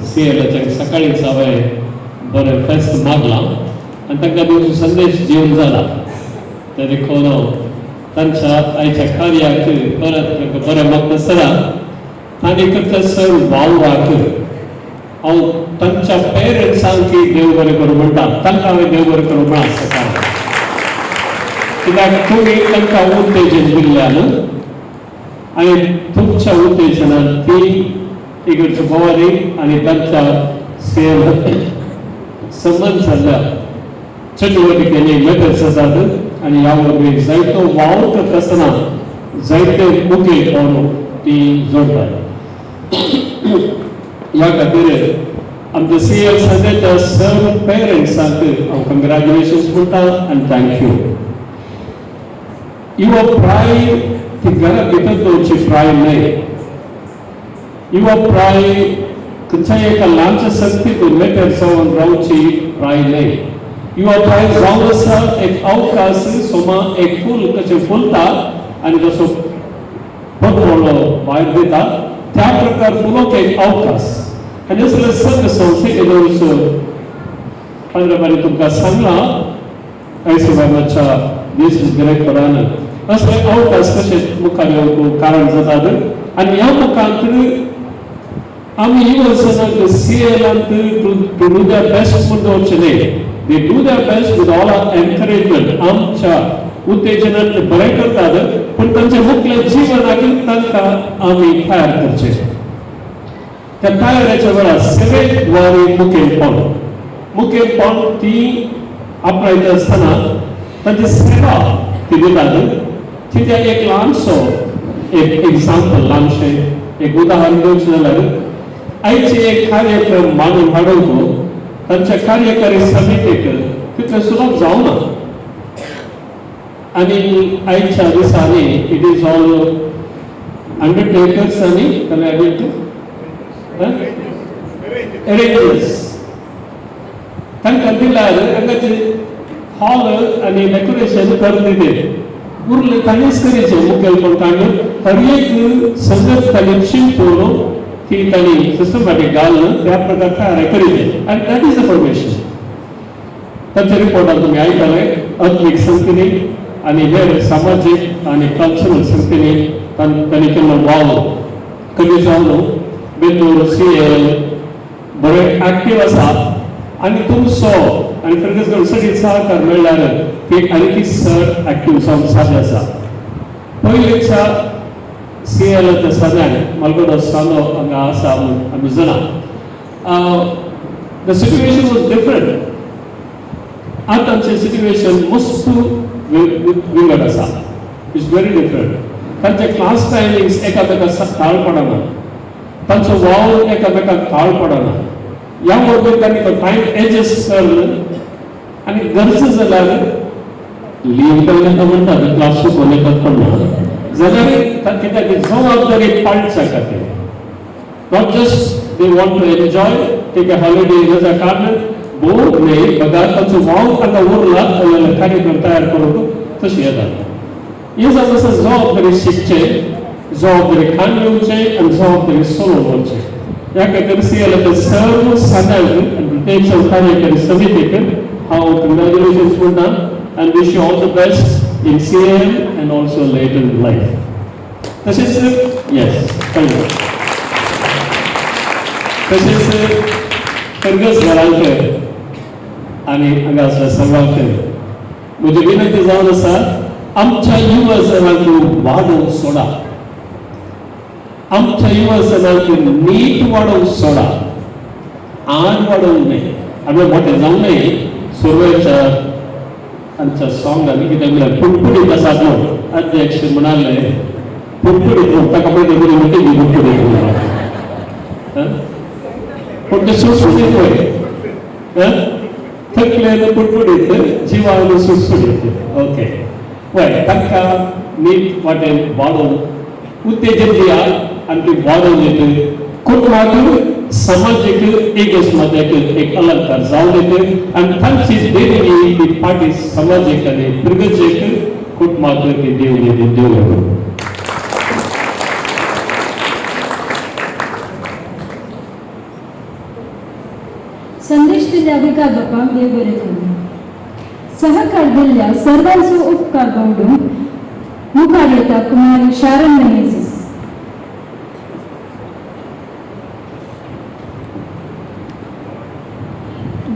सी एलाच्या सकाळींच हांवें बरें फेस्त मागलां आनी तांकां दिवचो संदेश दिवन जाला. ते देखून तांच्या आयच्या कार्याक परत तांकां बरें मागता आसतना तांणी करता सर्व वावराक हांव तांच्या पेरंट्सांक देव बरें करूं म्हणटा. तांकां हांवें देव बरें करूं म्हळां सकाळीं, कित्याक तुमी तांकां उत्तेजन दिल्ल्यान आनी तुमच्या उत्तेजनान ती इगर्ज भवानी आनी तांच्या सेव संबंद जाल्ल्या चटुवटिकेनी मेथड्स आसात आनी ह्या वरवीं जायतो वावर करता आसतना जायते मुखेल पावलो ती जोडटात. ह्या खातीर आमच्या सी एल संघाच्या सर्व पेरंट्सांक हांव कंग्रॅच्युलेशन्स म्हणटा आनी thank you. युवा प्राय ती घरा भितर दवरची प्राय न्हय. युवा प्राय खंयच्याय एका ल्हानशा संस्थेतून मेटर जावन रावची प्राय न्हय. युवा प्राय जावन आसा एक अवकाश, सोमा एक फूल कशें फुलता आनी जसो पत्रोलो भायर दिता त्या प्रकार फुलोवंक एक अवकाश. आनी असले सगळे संस्थेक दवरचो पंदरा तुमकां सांगलां आयसबाबाच्या दीस डिरेक्टरान असले अवकाश कशे मुखार येवंक कारण जातात. आनी ह्या मुखांत आमी युवजनांक सी एलांत टू do their best म्हूण दवरचें न्हय. They do their best with all our encouragement. आमच्या उत्तेजनान ते बरें करतात, पूण तांच्या मुखल्या जिवनाक तांकां आमी तयार करचें. त्या तयारेच्या वेळार सेवेद्वारे मुखेलपण मुखेलपण ती आपणायता आसतना तांची सेवा ती दितात. तिच्या एक ल्हानसो एक एग्जाम्पल, ल्हानशें एक उदाहरण दिवचें जाल्यार आयचे एक कार्यक्रम मांडून हाडूंक तांच्या कार्यकारी समितीक तितलें सुलभ जावना. आनी आयच्या दिसांनी it is all अंडरटेकर्स आनी अरेंजर्स. तांकां दिल्यार हांगाचे हॉल आनी डेकोरेशन करून दिते, उरले ताणीच करीचें मुखेलपण. तांणी हर एक संगत तांणी चिंतून ती तांणी सिस्टमॅटीक घालून त्या प्रकार तयार करीचें आनी that is the formation. तांच्या रिपोर्टान तुमी आयकले आत्मीक संगतींनी आनी हेर सामाजीक आनी कल्चरल संगतींनी तांणी केल्लो वावर कमी जावन बेंदूर सी एल बरें एक्टीव आसा. आनी तुमचो आनी फिरगज सगळी सहकार मेळ्ळ्यार ती आनीक चड एक्टीव जावन साध्य आसा. पयलींच्या सी एलाच्या सगळ्यांक मालगोडो सालो हांगा आसा म्हूण आमी जाणा. The situation was different. आतांचें सिट्युएशन मस्त विंगड आसा. It's very different. तांचे क्लास टायमिंग्स एकामेकाक ताळ पडना, तांचो वावर एकामेकाक ताळ पडना. ह्या वरवीं तांणी तो टायम एडजस्ट करून आनी गरज जाल्यार लीव केल्लें म्हणटा क्लास चुकोवन येतात पडना जाल्यार, कित्याक जबाबदारी पाळच्या खातीर. Not just they want to enjoy, take a holiday रजा कारण बोर न्हय, बगार ताचो वावर तांकां उरला जाल्यार कार्यक्रम तयार करूंक तशें येता. हे जावन आसा जबाबदारी शिकचें, जबाबदारी खाण येवचें आनी जबाबदारी सोडोवन वचचें. ह्या खातीर सी एल सर्व सगळ्यांक आनी प्रत्येक कार्यकारी समितीक हांव कंग्रॅच्युलेशन्स म्हणटा and wish you all the best in CAL and also later in life. तशेंच yes, thank you. तशेंच फिरगस घरांक आनी हांगा आसल्या सर्वांक म्हजी विनंती जावन आसा, आमच्या युवजनांक वाडोवंक सोडा, आमच्या युवजनांक नीट वाडोवंक सोडा, आड वाडोवंक न्हय. आमी मोठे जावं न्हय. सुरवेच्या आमच्या सॉंगांनी कितें म्हणल्यार पुटपुटीत आसात म्हूण अध्यक्ष म्हणाले, पुटपुटीत म्हूण ताका पयलीं बरी म्हणटी पुटपुटीत म्हणून, पूण ते सुटसुटीत पळय थकले पुटपुटीत जिवान सुटसुटीत. ओके, वय, तांकां नीट वाटेन वाडोवन उत्तेजन दिया आनी ती वाडोवन येत कुटुंबाक समाजीक एक मध्याक एक अलंकार जावन येत आनी तांची देणगी ती पाटी समाजीक आनी फिरगजेक कुटुंबाक ती देव निधी देव करूं. संदेश दिल्ल्या विकार बापाक देव बरें करूं. सहकार दिल्ल्या सर्वांचो उपकार बावडून मुखार येता कुमारी शारण मेनेझीस.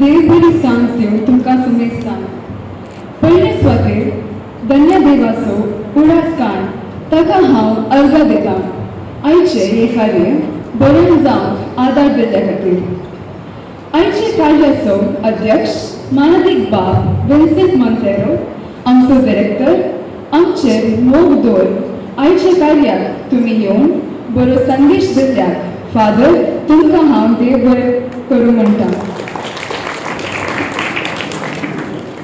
देव बरी सांज दिवं तुमकां सुमेस्तांक. पयले सुवातेर धन्य देवाचो उडास काण ताका हांव अर्गां दितां आयचें हें कार्य बरें जावंक आदार दिल्ल्या खातीर. आयचे कार्याचो अध्यक्ष मानदीक बाब विन्सेंट मोंतेरो, आमचो डिरेक्टर, आमचेर मोग दवर आयच्या कार्याक तुमी येवन बरो संदेश दिल्ल्याक फादर तुमकां हांव देव बरें करूं म्हणटा.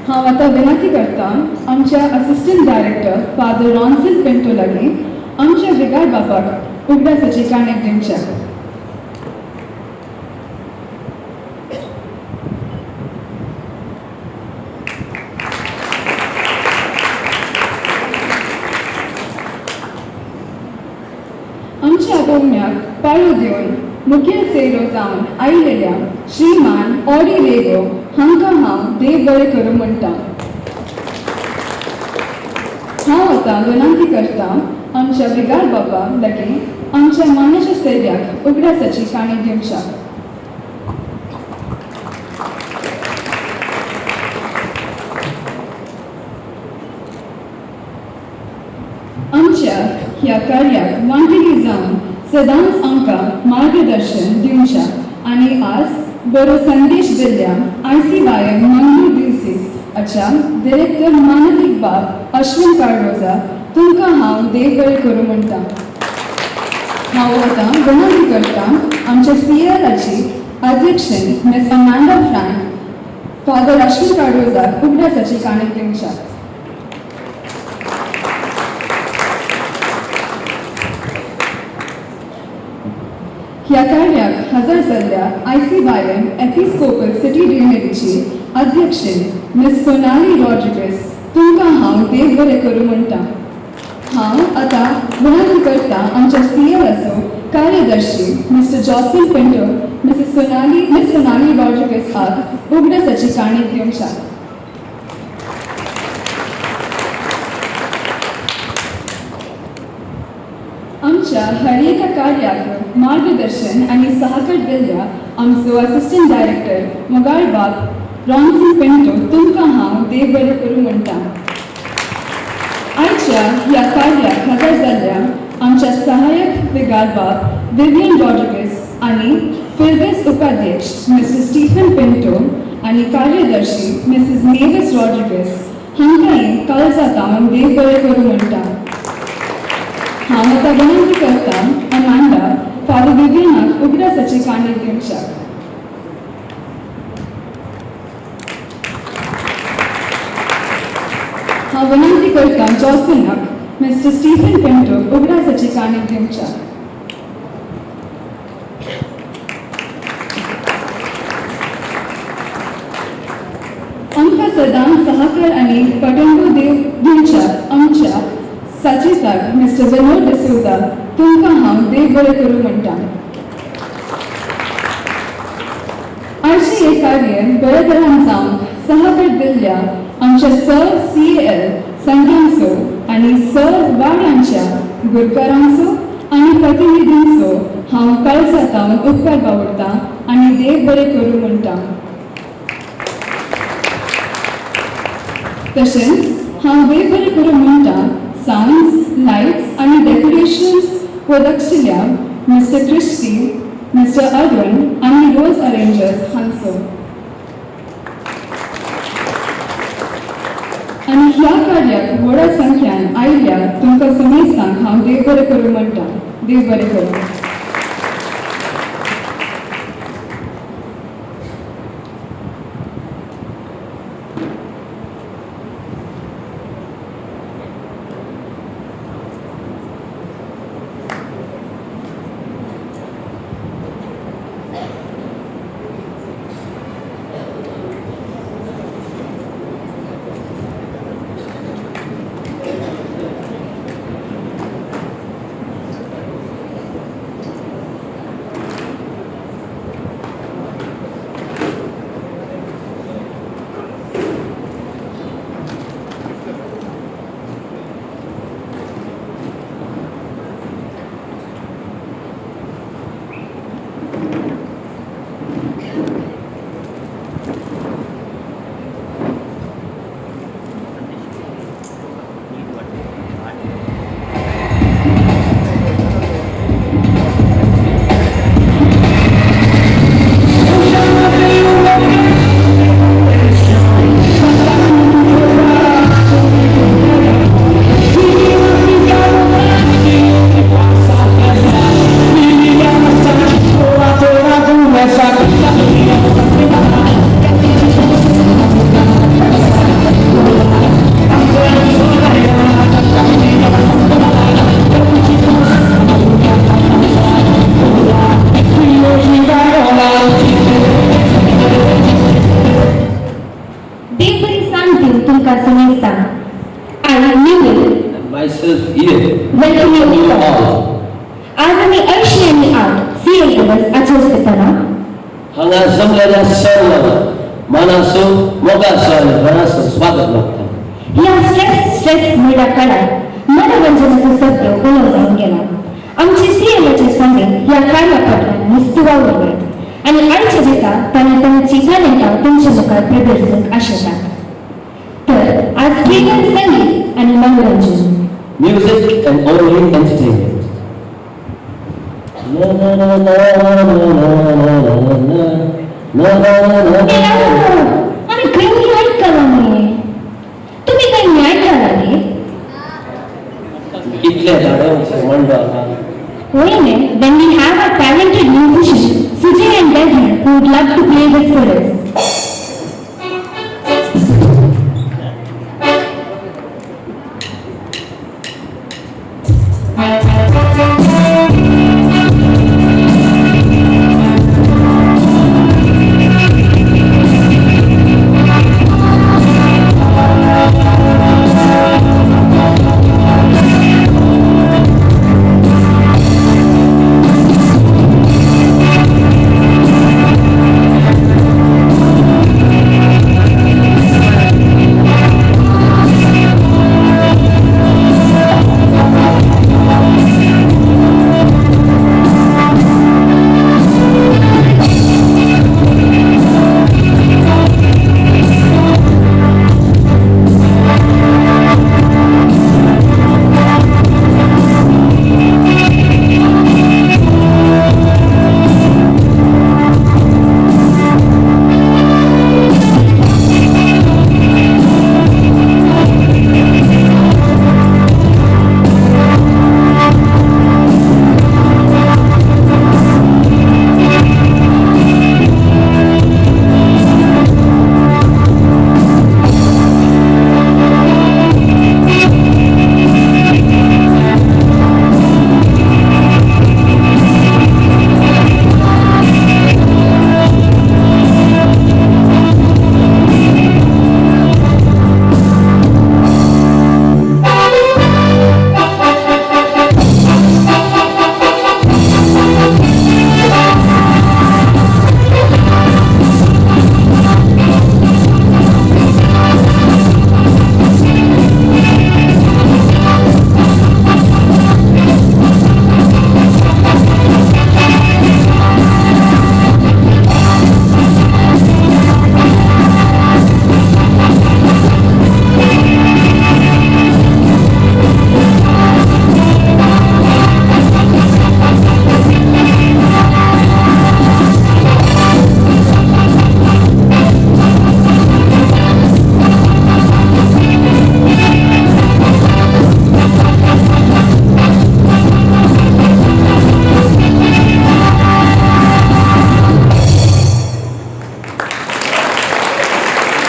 हांव आतां विनंती करता आमच्या assistant director father Ronson Pinto लागीं आमच्या विगार बापाक उगडासाची काणेक दिवच्या. आमच्या आपोवण्याक पाळो दिवन मुखेल सेरो जावन आयिल्ल्या श्रीमान ऑडी रेगो हांकां हांव देव बरें करूं म्हणटा. हांव आतां विनंती करता आमच्या विगार बाबा लागीं आमच्या मानाच्या सेव्याक उगडासाची काणी दिवच्या. आमच्या ह्या कार्याक वांटेली जावन सदांच आमकां मार्गदर्शन दिवच्या आनी आज बरो संदेश दिल्ल्या ICYM Mangalore दिवसीस अच्छा डिरेक्टर मानदीक बाब अश्विन कार्डोजा तुमकां हांव देव बरें करूं म्हणटा. हांव आतां विनंती करता आमच्या CLAची अध्यक्षन miss Amanda Frank father Ashwin कार्डोजाक उगडासाची काणी दिवच्या. ह्या कार्याक हजर जाल्ल्या ICYM episcopal city डिनरीची अध्यक्षन miss Sonali Rodrigues तुमकां हांव देव बरें करूं म्हणटा. हांव आतां विनंती करता आमच्या CLAचो कार्यदर्शी mister Jocelyn Pinto Mrs Sonali miss Sonali Rodrigues हाक उगडासाची काणी दिवच्या. आमच्या हर एका कार्याक मार्गदर्शन आनी सहकार दिल्ल्या आमचो असिस्टंट डायरेक्टर मोगाळ बाब रॉन्सन पिंटो तुमकां हांव देव बरें करूं म्हणटा. आयच्या ह्या कार्याक हजर जाल्ल्या आमच्या सहायक विगार बाब विवियन रॉड्रिगस आनी फिर्गस उपाध्यक्ष मिस्टर स्टीफन पिंटो आनी कार्यदर्शी मिसेस नेविस रॉड्रिगस हांकांय काळजा देव बरें करूं म्हणटा. हांव आतां विनंती करता अमांडा फादर विवियनाक उगडासाची काणी दिवच्या. हांव विनंती करता जॉसनाक मिस्टर स्टीफन पिंटो उगडासाची काणी दिवच्या. आमकां सदांच सहकार आनी पाठिंबो दिवच्या आमच्या साचेताक मिस्टर विनोद डिसोजा तुमकां हांव देव बरें करूं म्हणटा. आयचें हें कार्य बऱ्या तरान जावंक सहकार दिल्ल्या आमच्या सर CAL संघांचो आनी सर वाड्यांच्या गुरकारांचो आनी प्रतिनिधींचो हांव काळजा उपकार बावडटा आनी देव बरें करूं म्हणटा. तशेंच हांव देव बरें करूं म्हणटा साउंड्स, लायट्स आनी डेकोरेशन्स वदक्षिल्या मिस्टर क्रिस्टी, मिस्टर अरुण आनी रोज अरेंजर्स हांचो. आनी ह्या कार्याक व्हडा संख्यान आयिल्ल्या तुमकां समेस्तांक हांव देव बरें करूं म्हणटा. देव बरें करूं. year. Welcome you all. आज आमी 80 आनी 8 सी एल दिवस आचरितना हांगा जमलेल्या सर्व मनाचो मोगाचो आनी घराचो स्वागत मागता. ह्या स्ट्रेस स्ट्रेस म्हणल्या काळार मनोरंजनाचो शब्द उलो जावन गेला. आमचे सी एलाचे स्वामी ह्या कार्या फाटल्यान निस्तुवा उरल्यात आनी आयच्या दिसा तांणी तांची टॅलेंटां तुमच्या मुखार प्रदर्शक आशेतात. तर आज कीर्तन, संगीत आनी मनोरंजन. Music and only entertainment. Na na na na na na na na na na na. आमी खंय आयकलां न्ही, तुमी खंय आयकलां न्ही? इतले धाडवचे मंडळ. Wait a minute, then we have our talented musician, Sujay and Desmond, who would love to play this for us.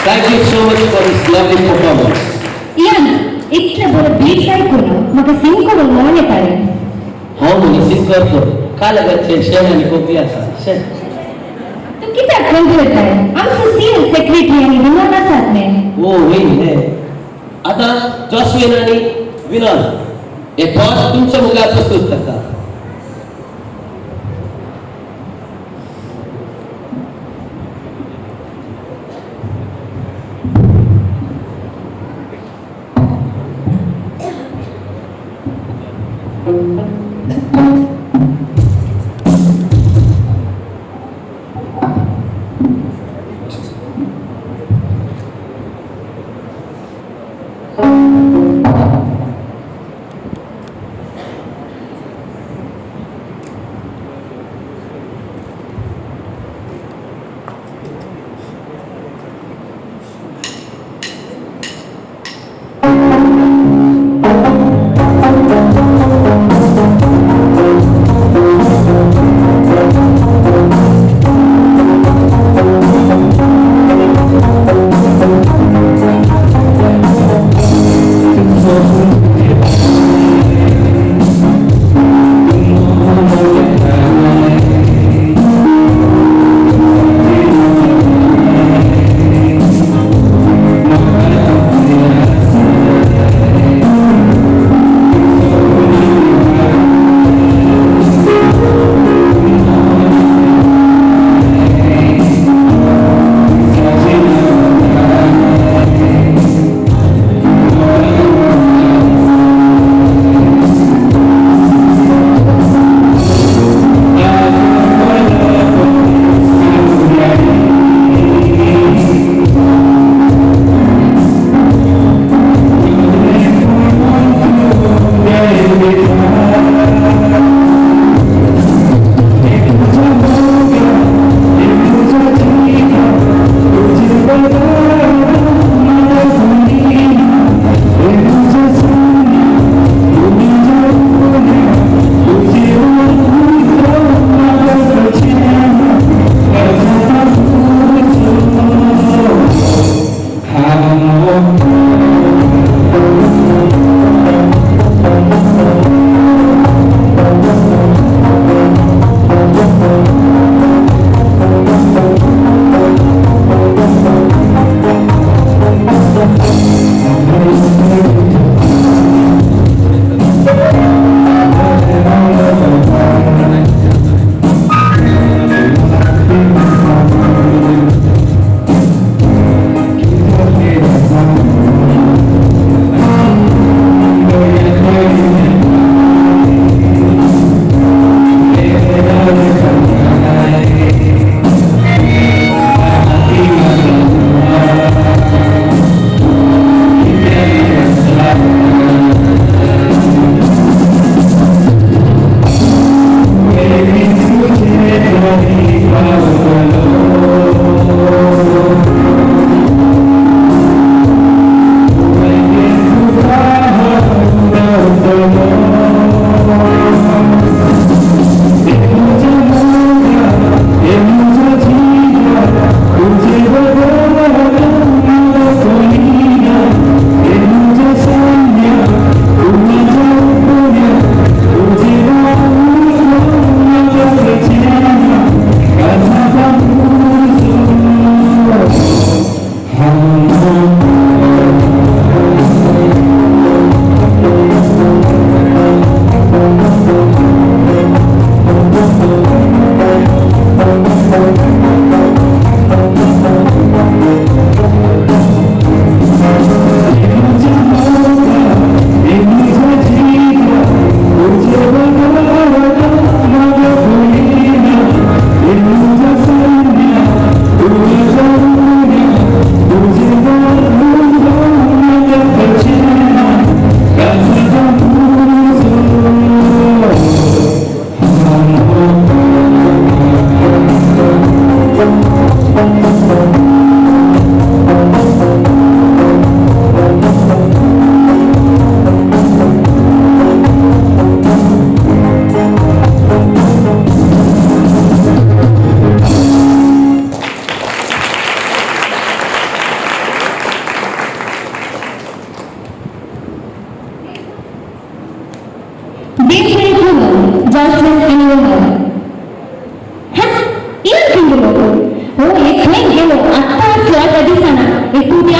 Thank you so much for this lovely performance. Ian, इतले बरो बीट्स आयकून म्हाका सिंग करूंक मन येतालें. हांव न्हू सिंग करतो कालगाचे शेण आनी कोपी आसा शेण. तूं कित्याक खंय वताय? आमचो सी एल सेक्रेटरी आनी विनोद आसात न्ही. ओ वय न्ही. आतां जॉस्विन आनी विनोद हे पद तुमच्या मुखार प्रस्तुत करता. We'll be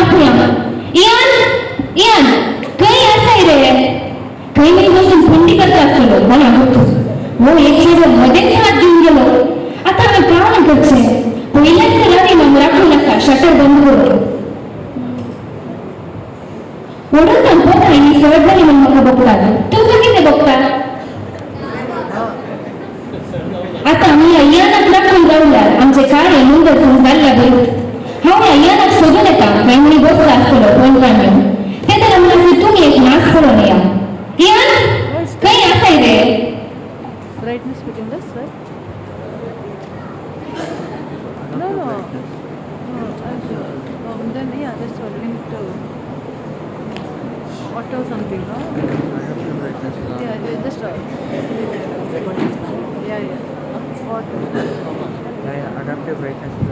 right back.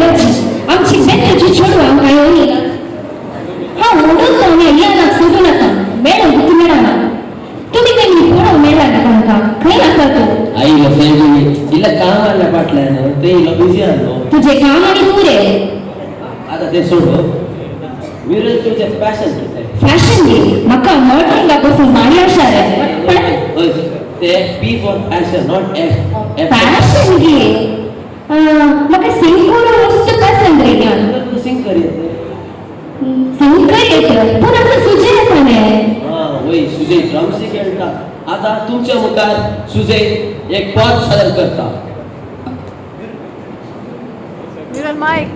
भाजी आमची बेंद्रची चेडवां आमकां येवनी ना. हांव म्हणून तो इयानाक सोदून आसा मेळोंक कितें मेळना. तुमी तेणी पळोवंक मेळना तांकां खंय आसा तो? आई इलो इल्लें काम आहलें फाटल्यान तें इलो बिजी आहलो. तुजें काम आनी तूं रे. आतां तें सोड. म्युरल तुजें पॅशन कितें? फॅशन न्ही, म्हाका मॉडलिंगा पसून माणयो आसा रे. हय तें P for passion not F. Fashion गे म्हाका सिंग करूंक मस्त पसंद रे. तूं सिंग कर येता? सिंग कर येता पूण आमचो सुजय आसा न्ही. आं वय सुजय ड्रम्स खेळटा. आतां तुमच्या मुखार सुजय एक पद सादर करता. Mural mic.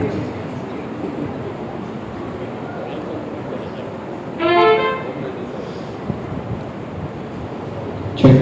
Check.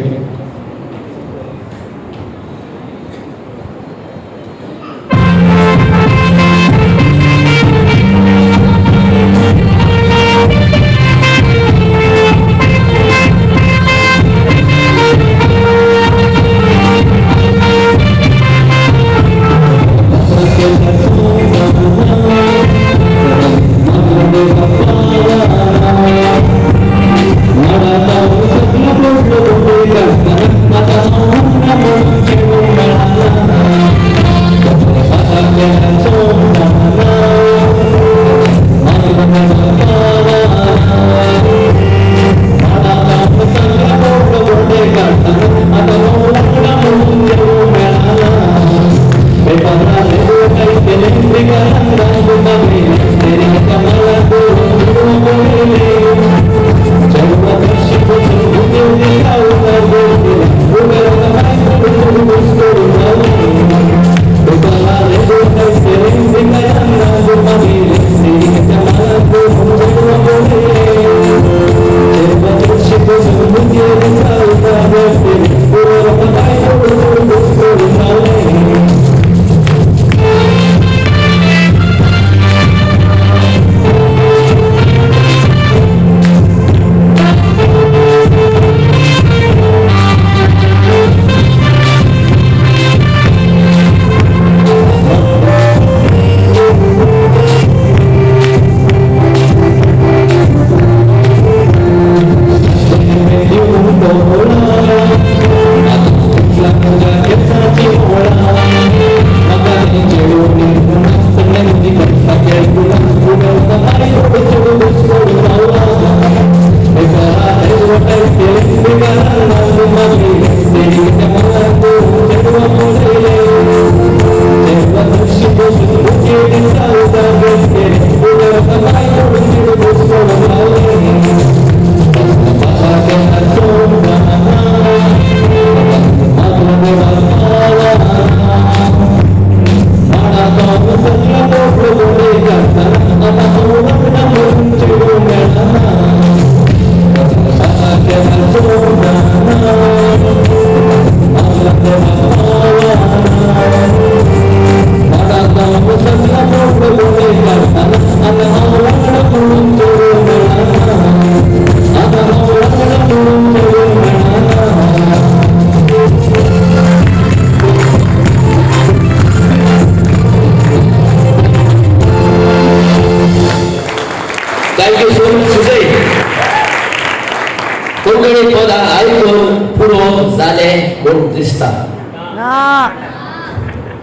Konkani पदां आयकून पुरो जालें म्हूण दिसता.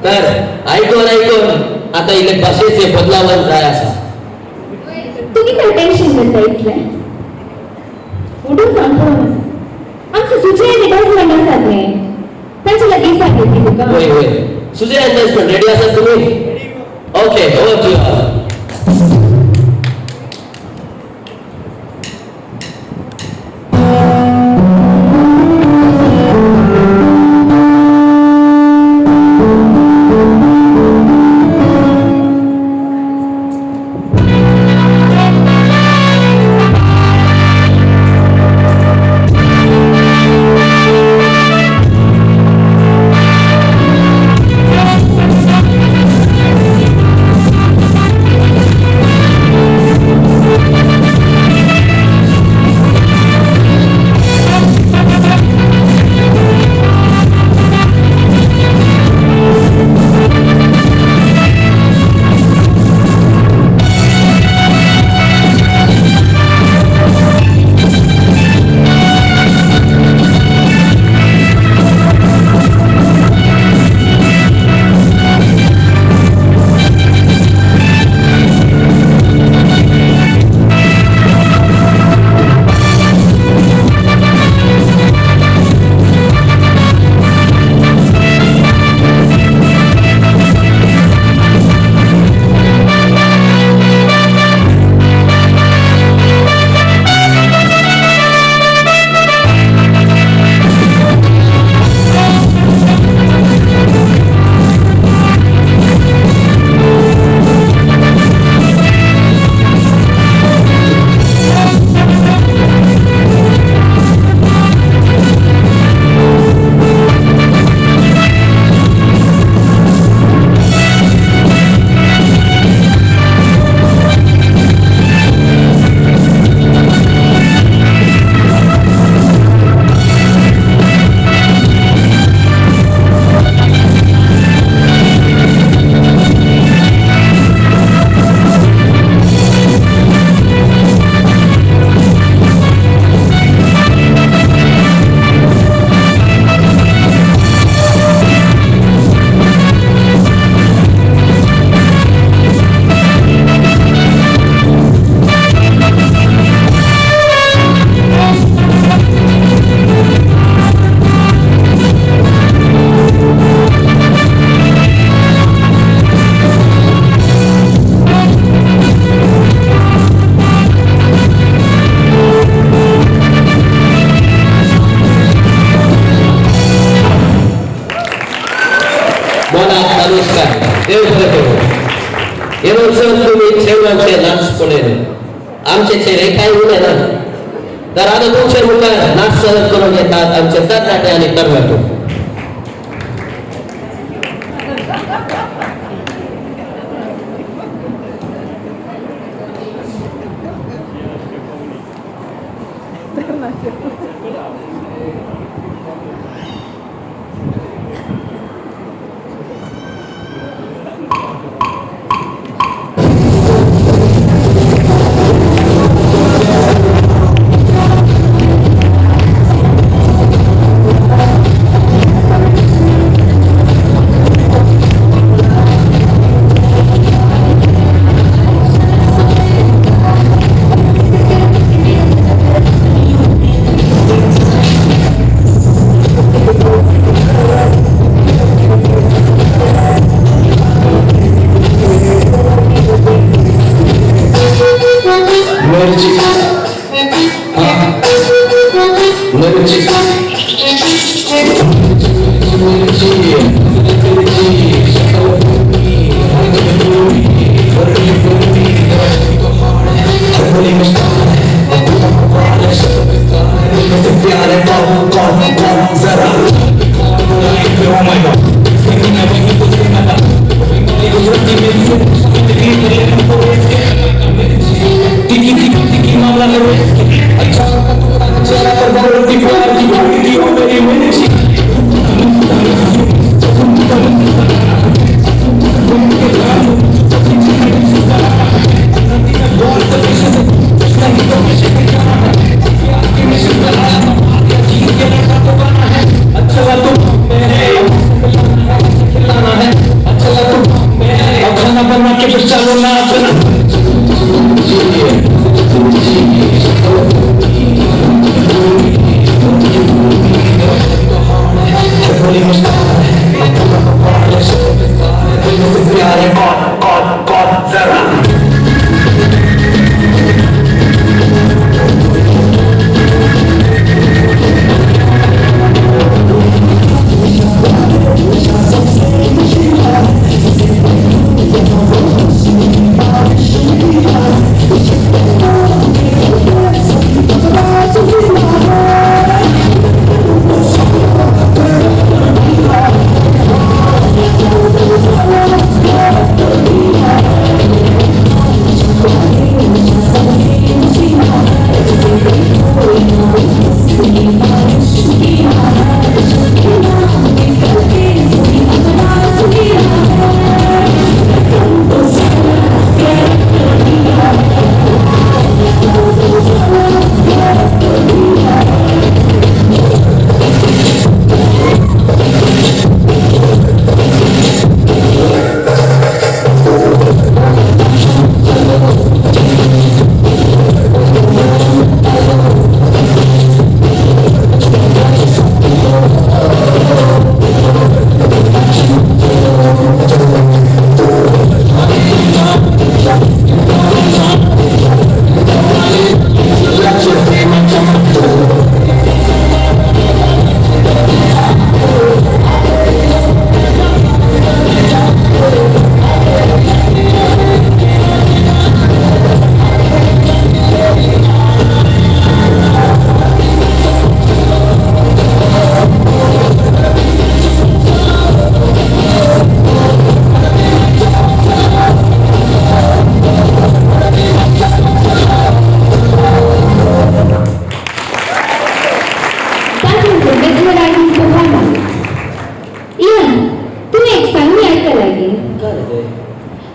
तर आयकून आयकून आतां इल्लें भाशेचें बदलावण जाय आसा. तुमी काय टेन्शन घेता इतलें? उडून काम पळोवन आसा आमचो सुजय आनी डॅजमंड आसात न्ही, तांचे लागीं सांगितली तुका. वय वय सुजय आनी डॅजमंड रेडी आसात तुमी? Okay, over to you. हे वर्स तुमी चेडवांचे नाच पळयले, आमचे चेडे कांय उणें ना. तर आतां तुमचे मुखार नाच सादर करून येतात आमचे तरणाटे आनी तरणाट्यो.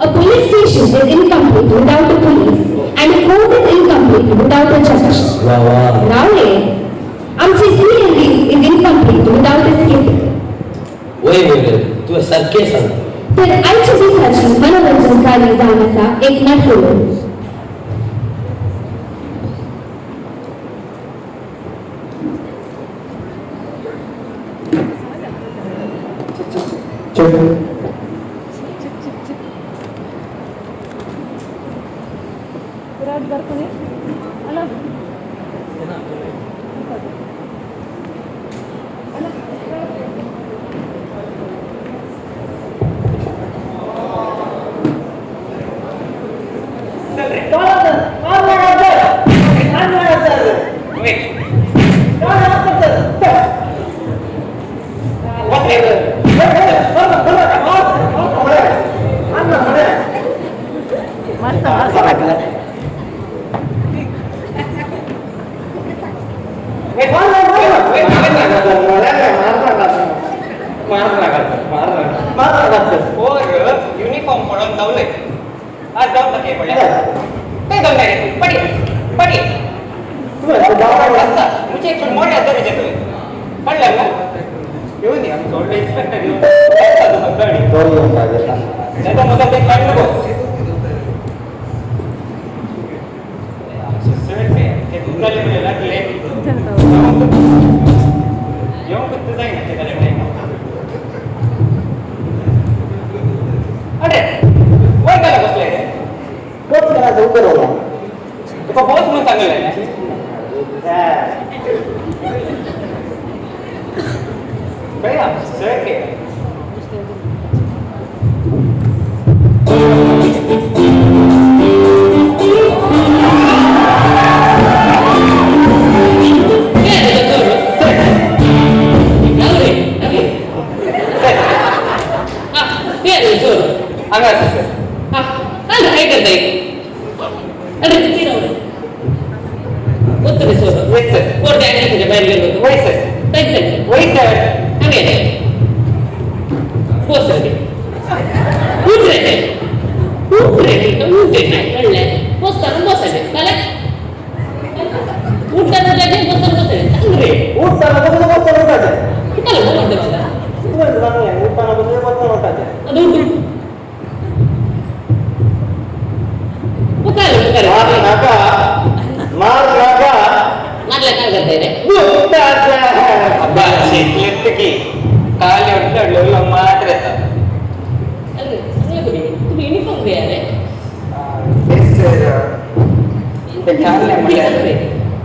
A police station is incomplete without a police, and a court is incomplete without a judge. रावले, आमची CLD is incomplete without a skit. वय वय तुवें सारकें सांग. तर आयच्या दिसाची मनोरंजन कार्य जावन आसा एक नाटकुलो. चल रे यूनिफॉर्म पडून धांवले आज जावं ताके पडले काय जावं रे पडी पडी मुझे एक मोठ्या दर्जे तुवें पडले न्हू येवनी आमचो व्हडलो इन्स्पेक्टर येवन तेजो म्हजो ते काडलो बस आमचे सर ते दुजाले म्हणजे लागले येवंक जायना ते जालें टायम. अरे वयर गेला बसले रे तुका बस म्हणून सांगलें पळय सर ते हांगा आसा सर. हां काय करताय? अरे किती रावले उत्तर सर. वय सर. कोण काय तुझ्या बाहेर गेलो होतो? वय सर. काय सर? वय सर. हांगा येते बस रे उठ रे ते उठ रे उठ रे नाही कळलं बसताना बसायचे चालेल उठताना जायचे बसताना बसायचे सांग रे. उठताना बसताना उठायचे किती बोलते मला उठताना बसताना उठायचे. मार नाका मारला काय करताय रे? अब्बा शिकलेत की काल एवढं मात्र येतात. अरे सांगलं तुम्ही तुम्ही युनिफॉर्म द्या रे.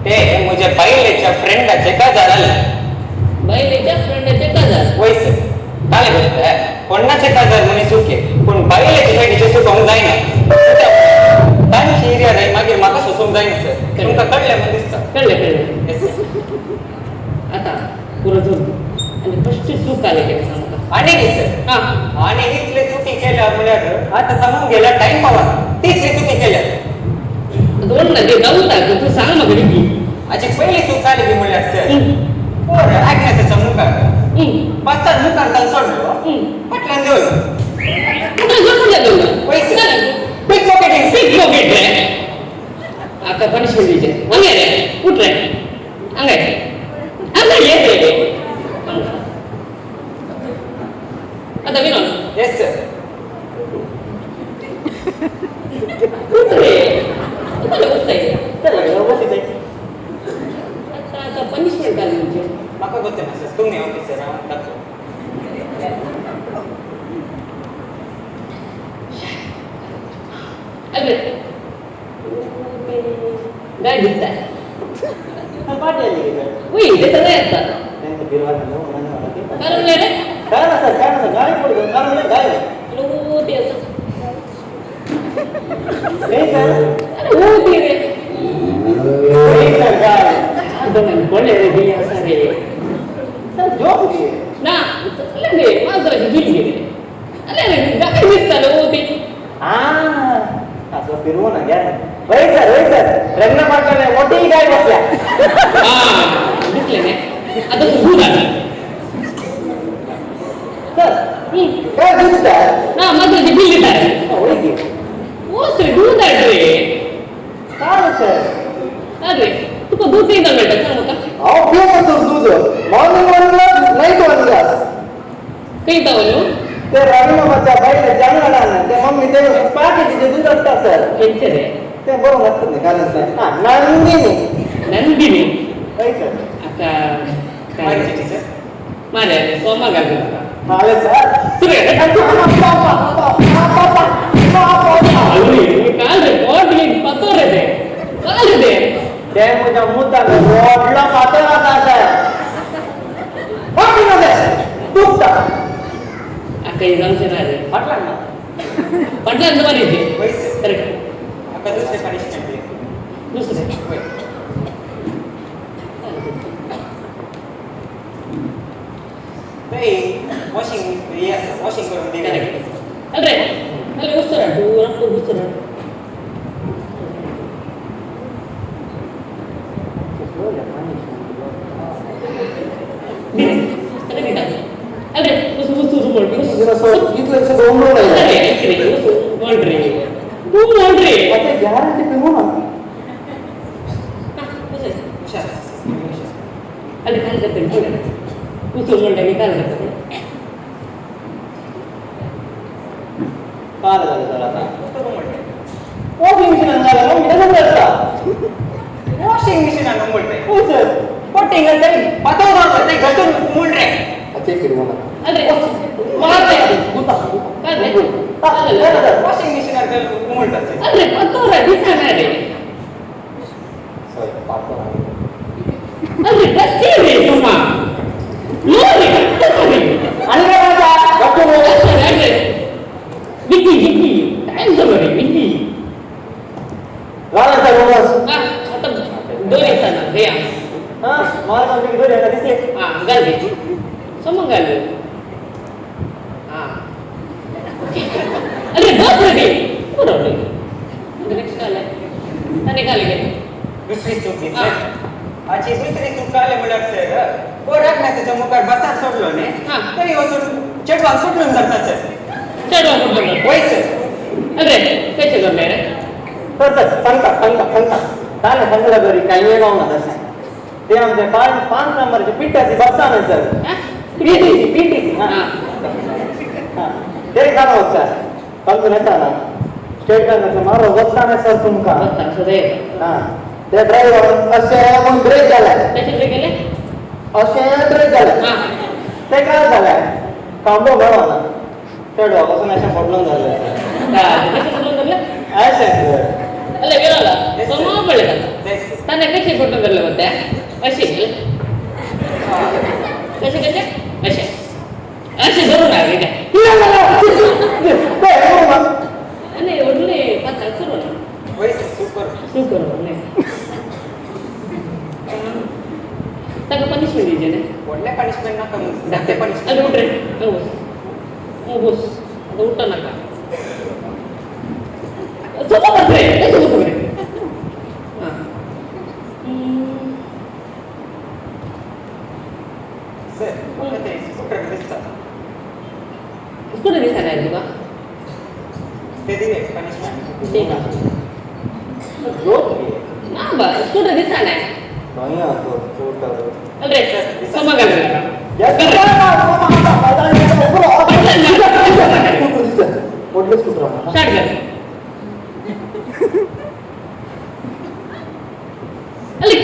ते म्हज्या बायलेच्या फ्रेंडाचे काजार आले. बायलेच्या फ्रेंडाचे काजार? वय सर. काले गोष्ट कोणाचे काजार म्हणी चुके पूण बायलेच्या सायडीचे चुकोंक जायना. तांची एरिया जाय मागीर म्हाका सोसूंक जायना सर. तुमकां कळ्ळें म्हूण दिसता. कळ्ळें कळ्ळें. आतां पुरो धर आनी फस्ट चूक आली केली सांग म्हाका. आनी कितें सर? हां आनी इतले चुकी केल्या म्हळ्यार आतां सांगूंक गेल्यार टायम पावना तितली चुकी केल्या. दोन ना ते जाऊं ना तूं सांग म्हाका बेगीन. हाची पयली चूक जाली बी म्हळ्यार सर पोर आग्नेसाच्या मुखार बसतात मुखार ताण सोडलो फाटल्यान देवलो. वय sir. Pick pocketing. Pick pocket रे आतां पनिशमेंट दिवचें. हांगा रे उठ रे हांगा हांगा ये रे. आतां विनोद. Yes sir. उठ रे आतां आतां पनिशमेंट काय दिवचें म्हाका गोत्ते ना सर. तुमी ऑफिसर हांव धाकलो. अरे गाय दिसता वय ते सगळें येता कारण रे ती आसा अरे ती रे कोण रे बी आसा रे ना रे माजराची गीत गे अरे गाय दिसता ती. असं फिरवू ना घ्या. वय सर वय सर लग्न पाटला मोठी गाय बसल्या. दिसले नाही आता तू दूध आण सर काय दूध ना माझं ते बिल आहे. ओ सर दूध आहे रे. काय सर? अरे तुका दूध येता मेळटा सांग म्हाका. हांव पिवं सर दूध morning one glass night one glass. खंय न्हू ते रवी मामाच्या बायले जाणवणार ते मम्मी ते पाकिटीचे दूध असता सर. खंयचें रे? ते बरोबर आसता न्ही कारण सर. हां नंदिनी. नंदिनी हय सर. आतां काय मारे सोमा घालता हांवें सर काल रे पोट पत्तो रे ते काल रे ते म्हज्या मुतान व्हडलो फातर आसा सर. दुखता आतां जावचें ना रे. फाटल्यान ना फाटल्यान मारीचे वय सर. करेक्ट. म्हाका म्हाका दुसरें पनिशमेंट दी. दुसरें वय. थंय वॉशिंग हे आसा, वॉशिंग करून दी. अरे अरे उस्तरा तू उस्तरा. अरे उस उस उस बोल इतले दोन बोल रे तू बोल रे. आता गॅरंटी पिऊ ना. अरे काय करते बोल उस बोल रे काय करते काय झालं सर आता वॉशिंग मशीन आणलं मग कसं करता? वॉशिंग मशीन आणून बोलते हो सर. पोटिंग घालते पातळ घालते घटून मुल रे. अच्छा फिरवू नका. अरे मारते काय वॉशिंग मशीन आणलं मुलटा. अरे पातळ दिसणार रे. सॉरी पातळ. अरे कशी रे तुम्हा लोरे कशी आणि काय डॉक्टर अरे विकी विकी काय झालं रे विकी लाल सर बस. हा आता दोरी sana दे. हा मार आमची दोरी आता दिसले. हा घाल दे समोर घाल. हा अरे बस रे बरोबर नेक्स्ट आला ताने घाल गेले दुसरी चूक दिसले. आजी दुसरी चूक काले म्हळ्यार सर ओ राखण्याच्या मुखार बसार सोडलो न्ही तरी वचून चेडवाक सुटलून जाता सर. चेडवाक सुटलून वय सर. अरे कशें करलें रे? सर सर सांगता सांगता सांगता ताणें सांगला बरी कांय गावना तशें ते आमचे 5 नंबरचे पिट्याची बस न्ही सर. PTC PTC. हां ते काम वचता तांकां येता ना स्टेट बँकाचो मारो वचता न्ही सर तुमकां. हां ते ड्रायव्हर अशें म्हूण ब्रेक जाले. कशें ब्रेक केले? अशें ब्रेक जाले. ते काय जालें खांबो मेळना चेडवाक वचून अशें पडलोन जालें. कशें पडलोन जालें? अशें सर. ಅಲ್ಲ ಹೇಳಲ್ಲ ಸಮ ಬೆಳೆದಲ್ಲ ತಾನೇ ಕಷೆ ಕೊಟ್ಟದಲ್ಲ ಮತ್ತೆ ಅಶೆ ಕಷೆ ಕಷೆ ಅಶೆ ಅಶೆ ದೂರ ಆಗಿದೆ. ಅಲ್ಲೇ ಒಳ್ಳೆ ಪತ್ತ ಹಸಿರು ಸೂಪರ್ ಸೂಪರ್ ತಗ ಪನಿಷ್ಮೆಂಟ್ ಇದೆಯೇ? ಒಳ್ಳೆ ಪನಿಷ್ಮೆಂಟ್ ನಾಕ ಮತ್ತೆ ಪನಿಷ್ಮೆಂಟ್ ಅದು ಉಟ್ರೆ ಬಸ್ ಅದು ಊಟ ನಾಕ ಸ್ವಲ್ಪ ಬರ್ತಾರೆ ಸ್ವಲ್ಪ ಬರ್ತಾರೆ. ಹಾಂ ಸರ್ ಮತ್ತೆ ಸ್ಕೂಟರ್ ದಿಸ್ತಾ ಸ್ಕೂಟರ್ ದಿಸ್ತಾನೆ ಆಯ್ತು ते ಪನಿಷ್ಮೆಂಟ್ ನಾ ಬಾ ಸ್ಕೂಟರ್ ದಿಸ್ತಾನೆ ಅಲ್ರಿ ಸೊಮಗಲ್ಲ ಸ್ಟಾರ್ಟ್ कर. ಅಲ್ಲಿ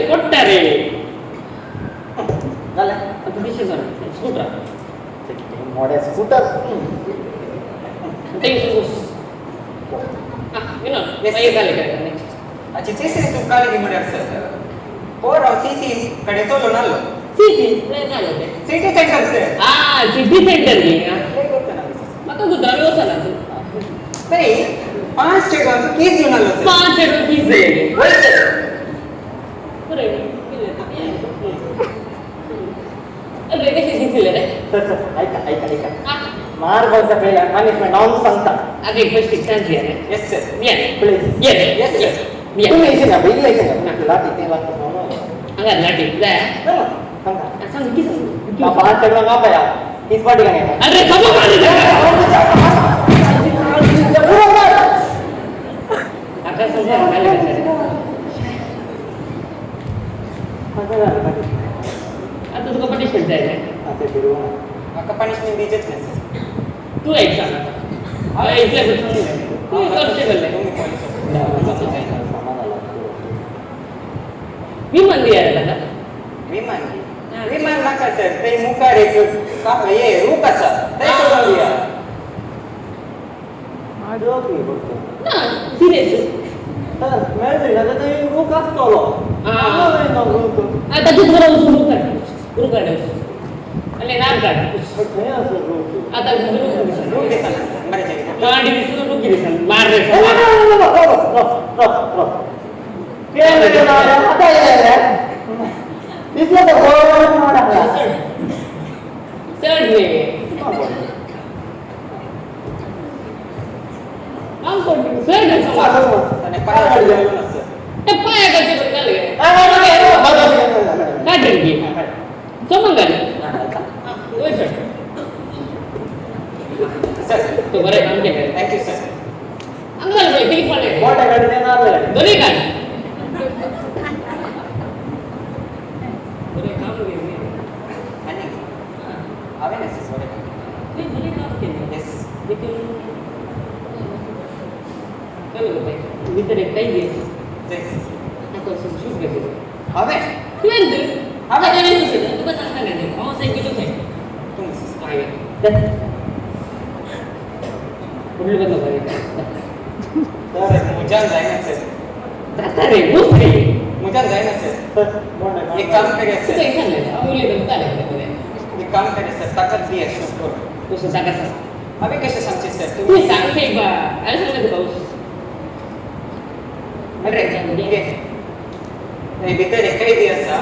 ಕೊಟ್ಟಾರೆ ಸ್ಕೂಟರ್ ಸ್ಕೂಟರ್ आची तिसरी चूक काली म्हळ्यार सर पोर हांव सीसी कडेन चलोवन आसलो. CC city centre sir. आ सिटी सेंटर न्ही म्हाका गुद्दार वचना थंय 5 चेडवांचो कीस दिवन आसलो सर. 5 चेडवांचो कीस दिले वय सर. बरें अरे कशें दिसलें रे? सर सर ऐका ऐका ऐका मार बसा पयलें पनिशमेंट हांव सांगता. आगे फर्स्ट चान्स दिया रे. Yes sir. Yes please. Yes yes sir. तुम्ही येशील ना इल्लें येशील ना लाठी ते लागता हांगा लाठी जाय सांगता सांग की सांग 5 चेडवांक आपया तीस पाटी का नाही. अरे सगळं आका समजा आता तुका पनिशमेंट जाय. म्हाका पनिशमेंट दिवचेच न्ही सर. तू एक सांग आता इतलें तूं करचें करलें विमान दिया ताका. विमान विमान नाका सर, ते मुखार एक हे रूख आसा ते सोडून दिया. ना सिरियस सर मेळ्ळी जाल्यार थंय रूख आसतलो. आतां तूं बरो वचून रूख काड, रूख काड आनी नाक काड. खंय आसा रूख? आतां रूख दिसना बरें गांडी दिसना, रूख दिसना, मार रे. दिसलं तर चड न्ही thank you sir. मुजान जायना सर, जाता रे बस रे. मुजान जायना सर. एक काम करूया सर, एक काम करूया सर, ताका दिया शूट करून. तूं ताका सांग. हांवें कशें सांगचें सर? तूं सांग बा, हांवें सांगलें तुका. रे थंय भितर एक कैदी आसा,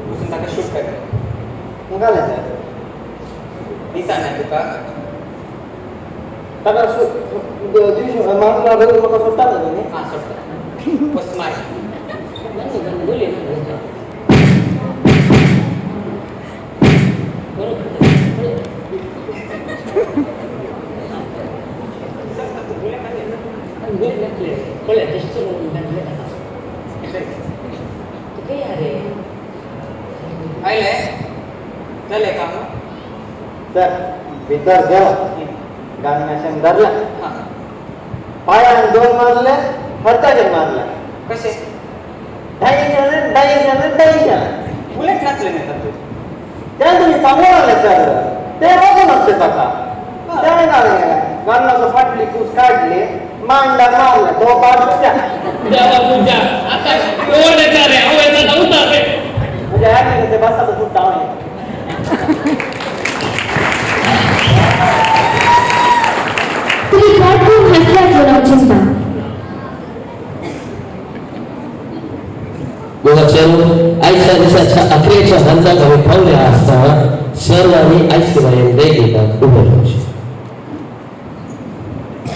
वचून ताका शूट कर. निघालें सर. दिसना तुका? ताका मारून म्हाका सोडटा न्ही? हां सोडटा, बस मार. आयलें जालें काम? सर भितर गेलो, गाडयेन धरलें, पांयान दोन मारले, हरताचेर मारले. कशें? डाई केलें, डाई केलें, डाई केलें. बुलेट नासलें न्ही तातूंत? तें तुमी सांगून आसलें सर, तें वचून आसलें ताका. तें जालें, गाडयेचो फाटली कूस काडली, मांडार मारलें, तो पाड पूजा. पूजा आतां कोण येता रे? हांव येता, धांवता रे. म्हणजे ह्या ते बसाचो सुट्टा हांव. तुम्ही काडून हसल्यात म्हणून हांव चिंतता. गोवाच्यान आयच्या दिसाच्या अखेरच्या हंताक आमी पावले आसतना सर्वांनी आयच्या देगेक उबें रावचें.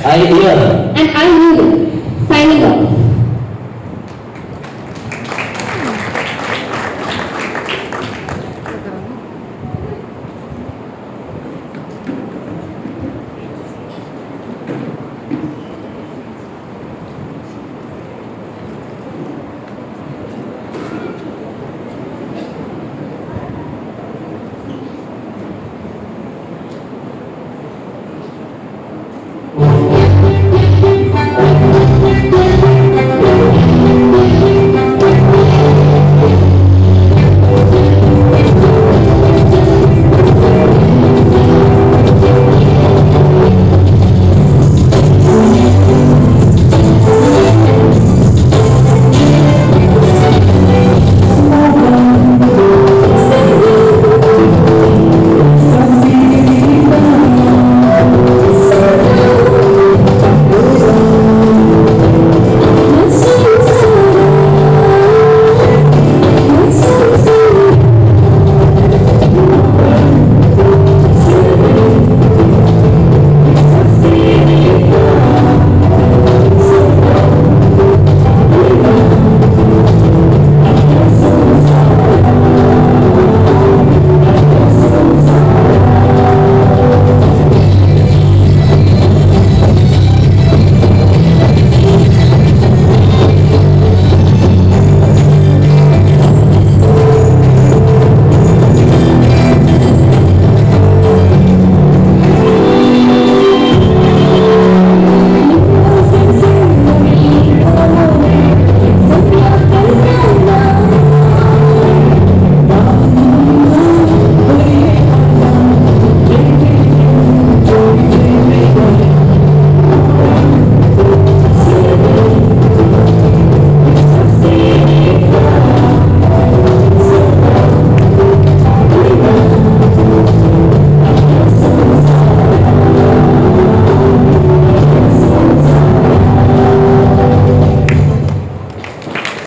I hear. And I knew it. Signing off.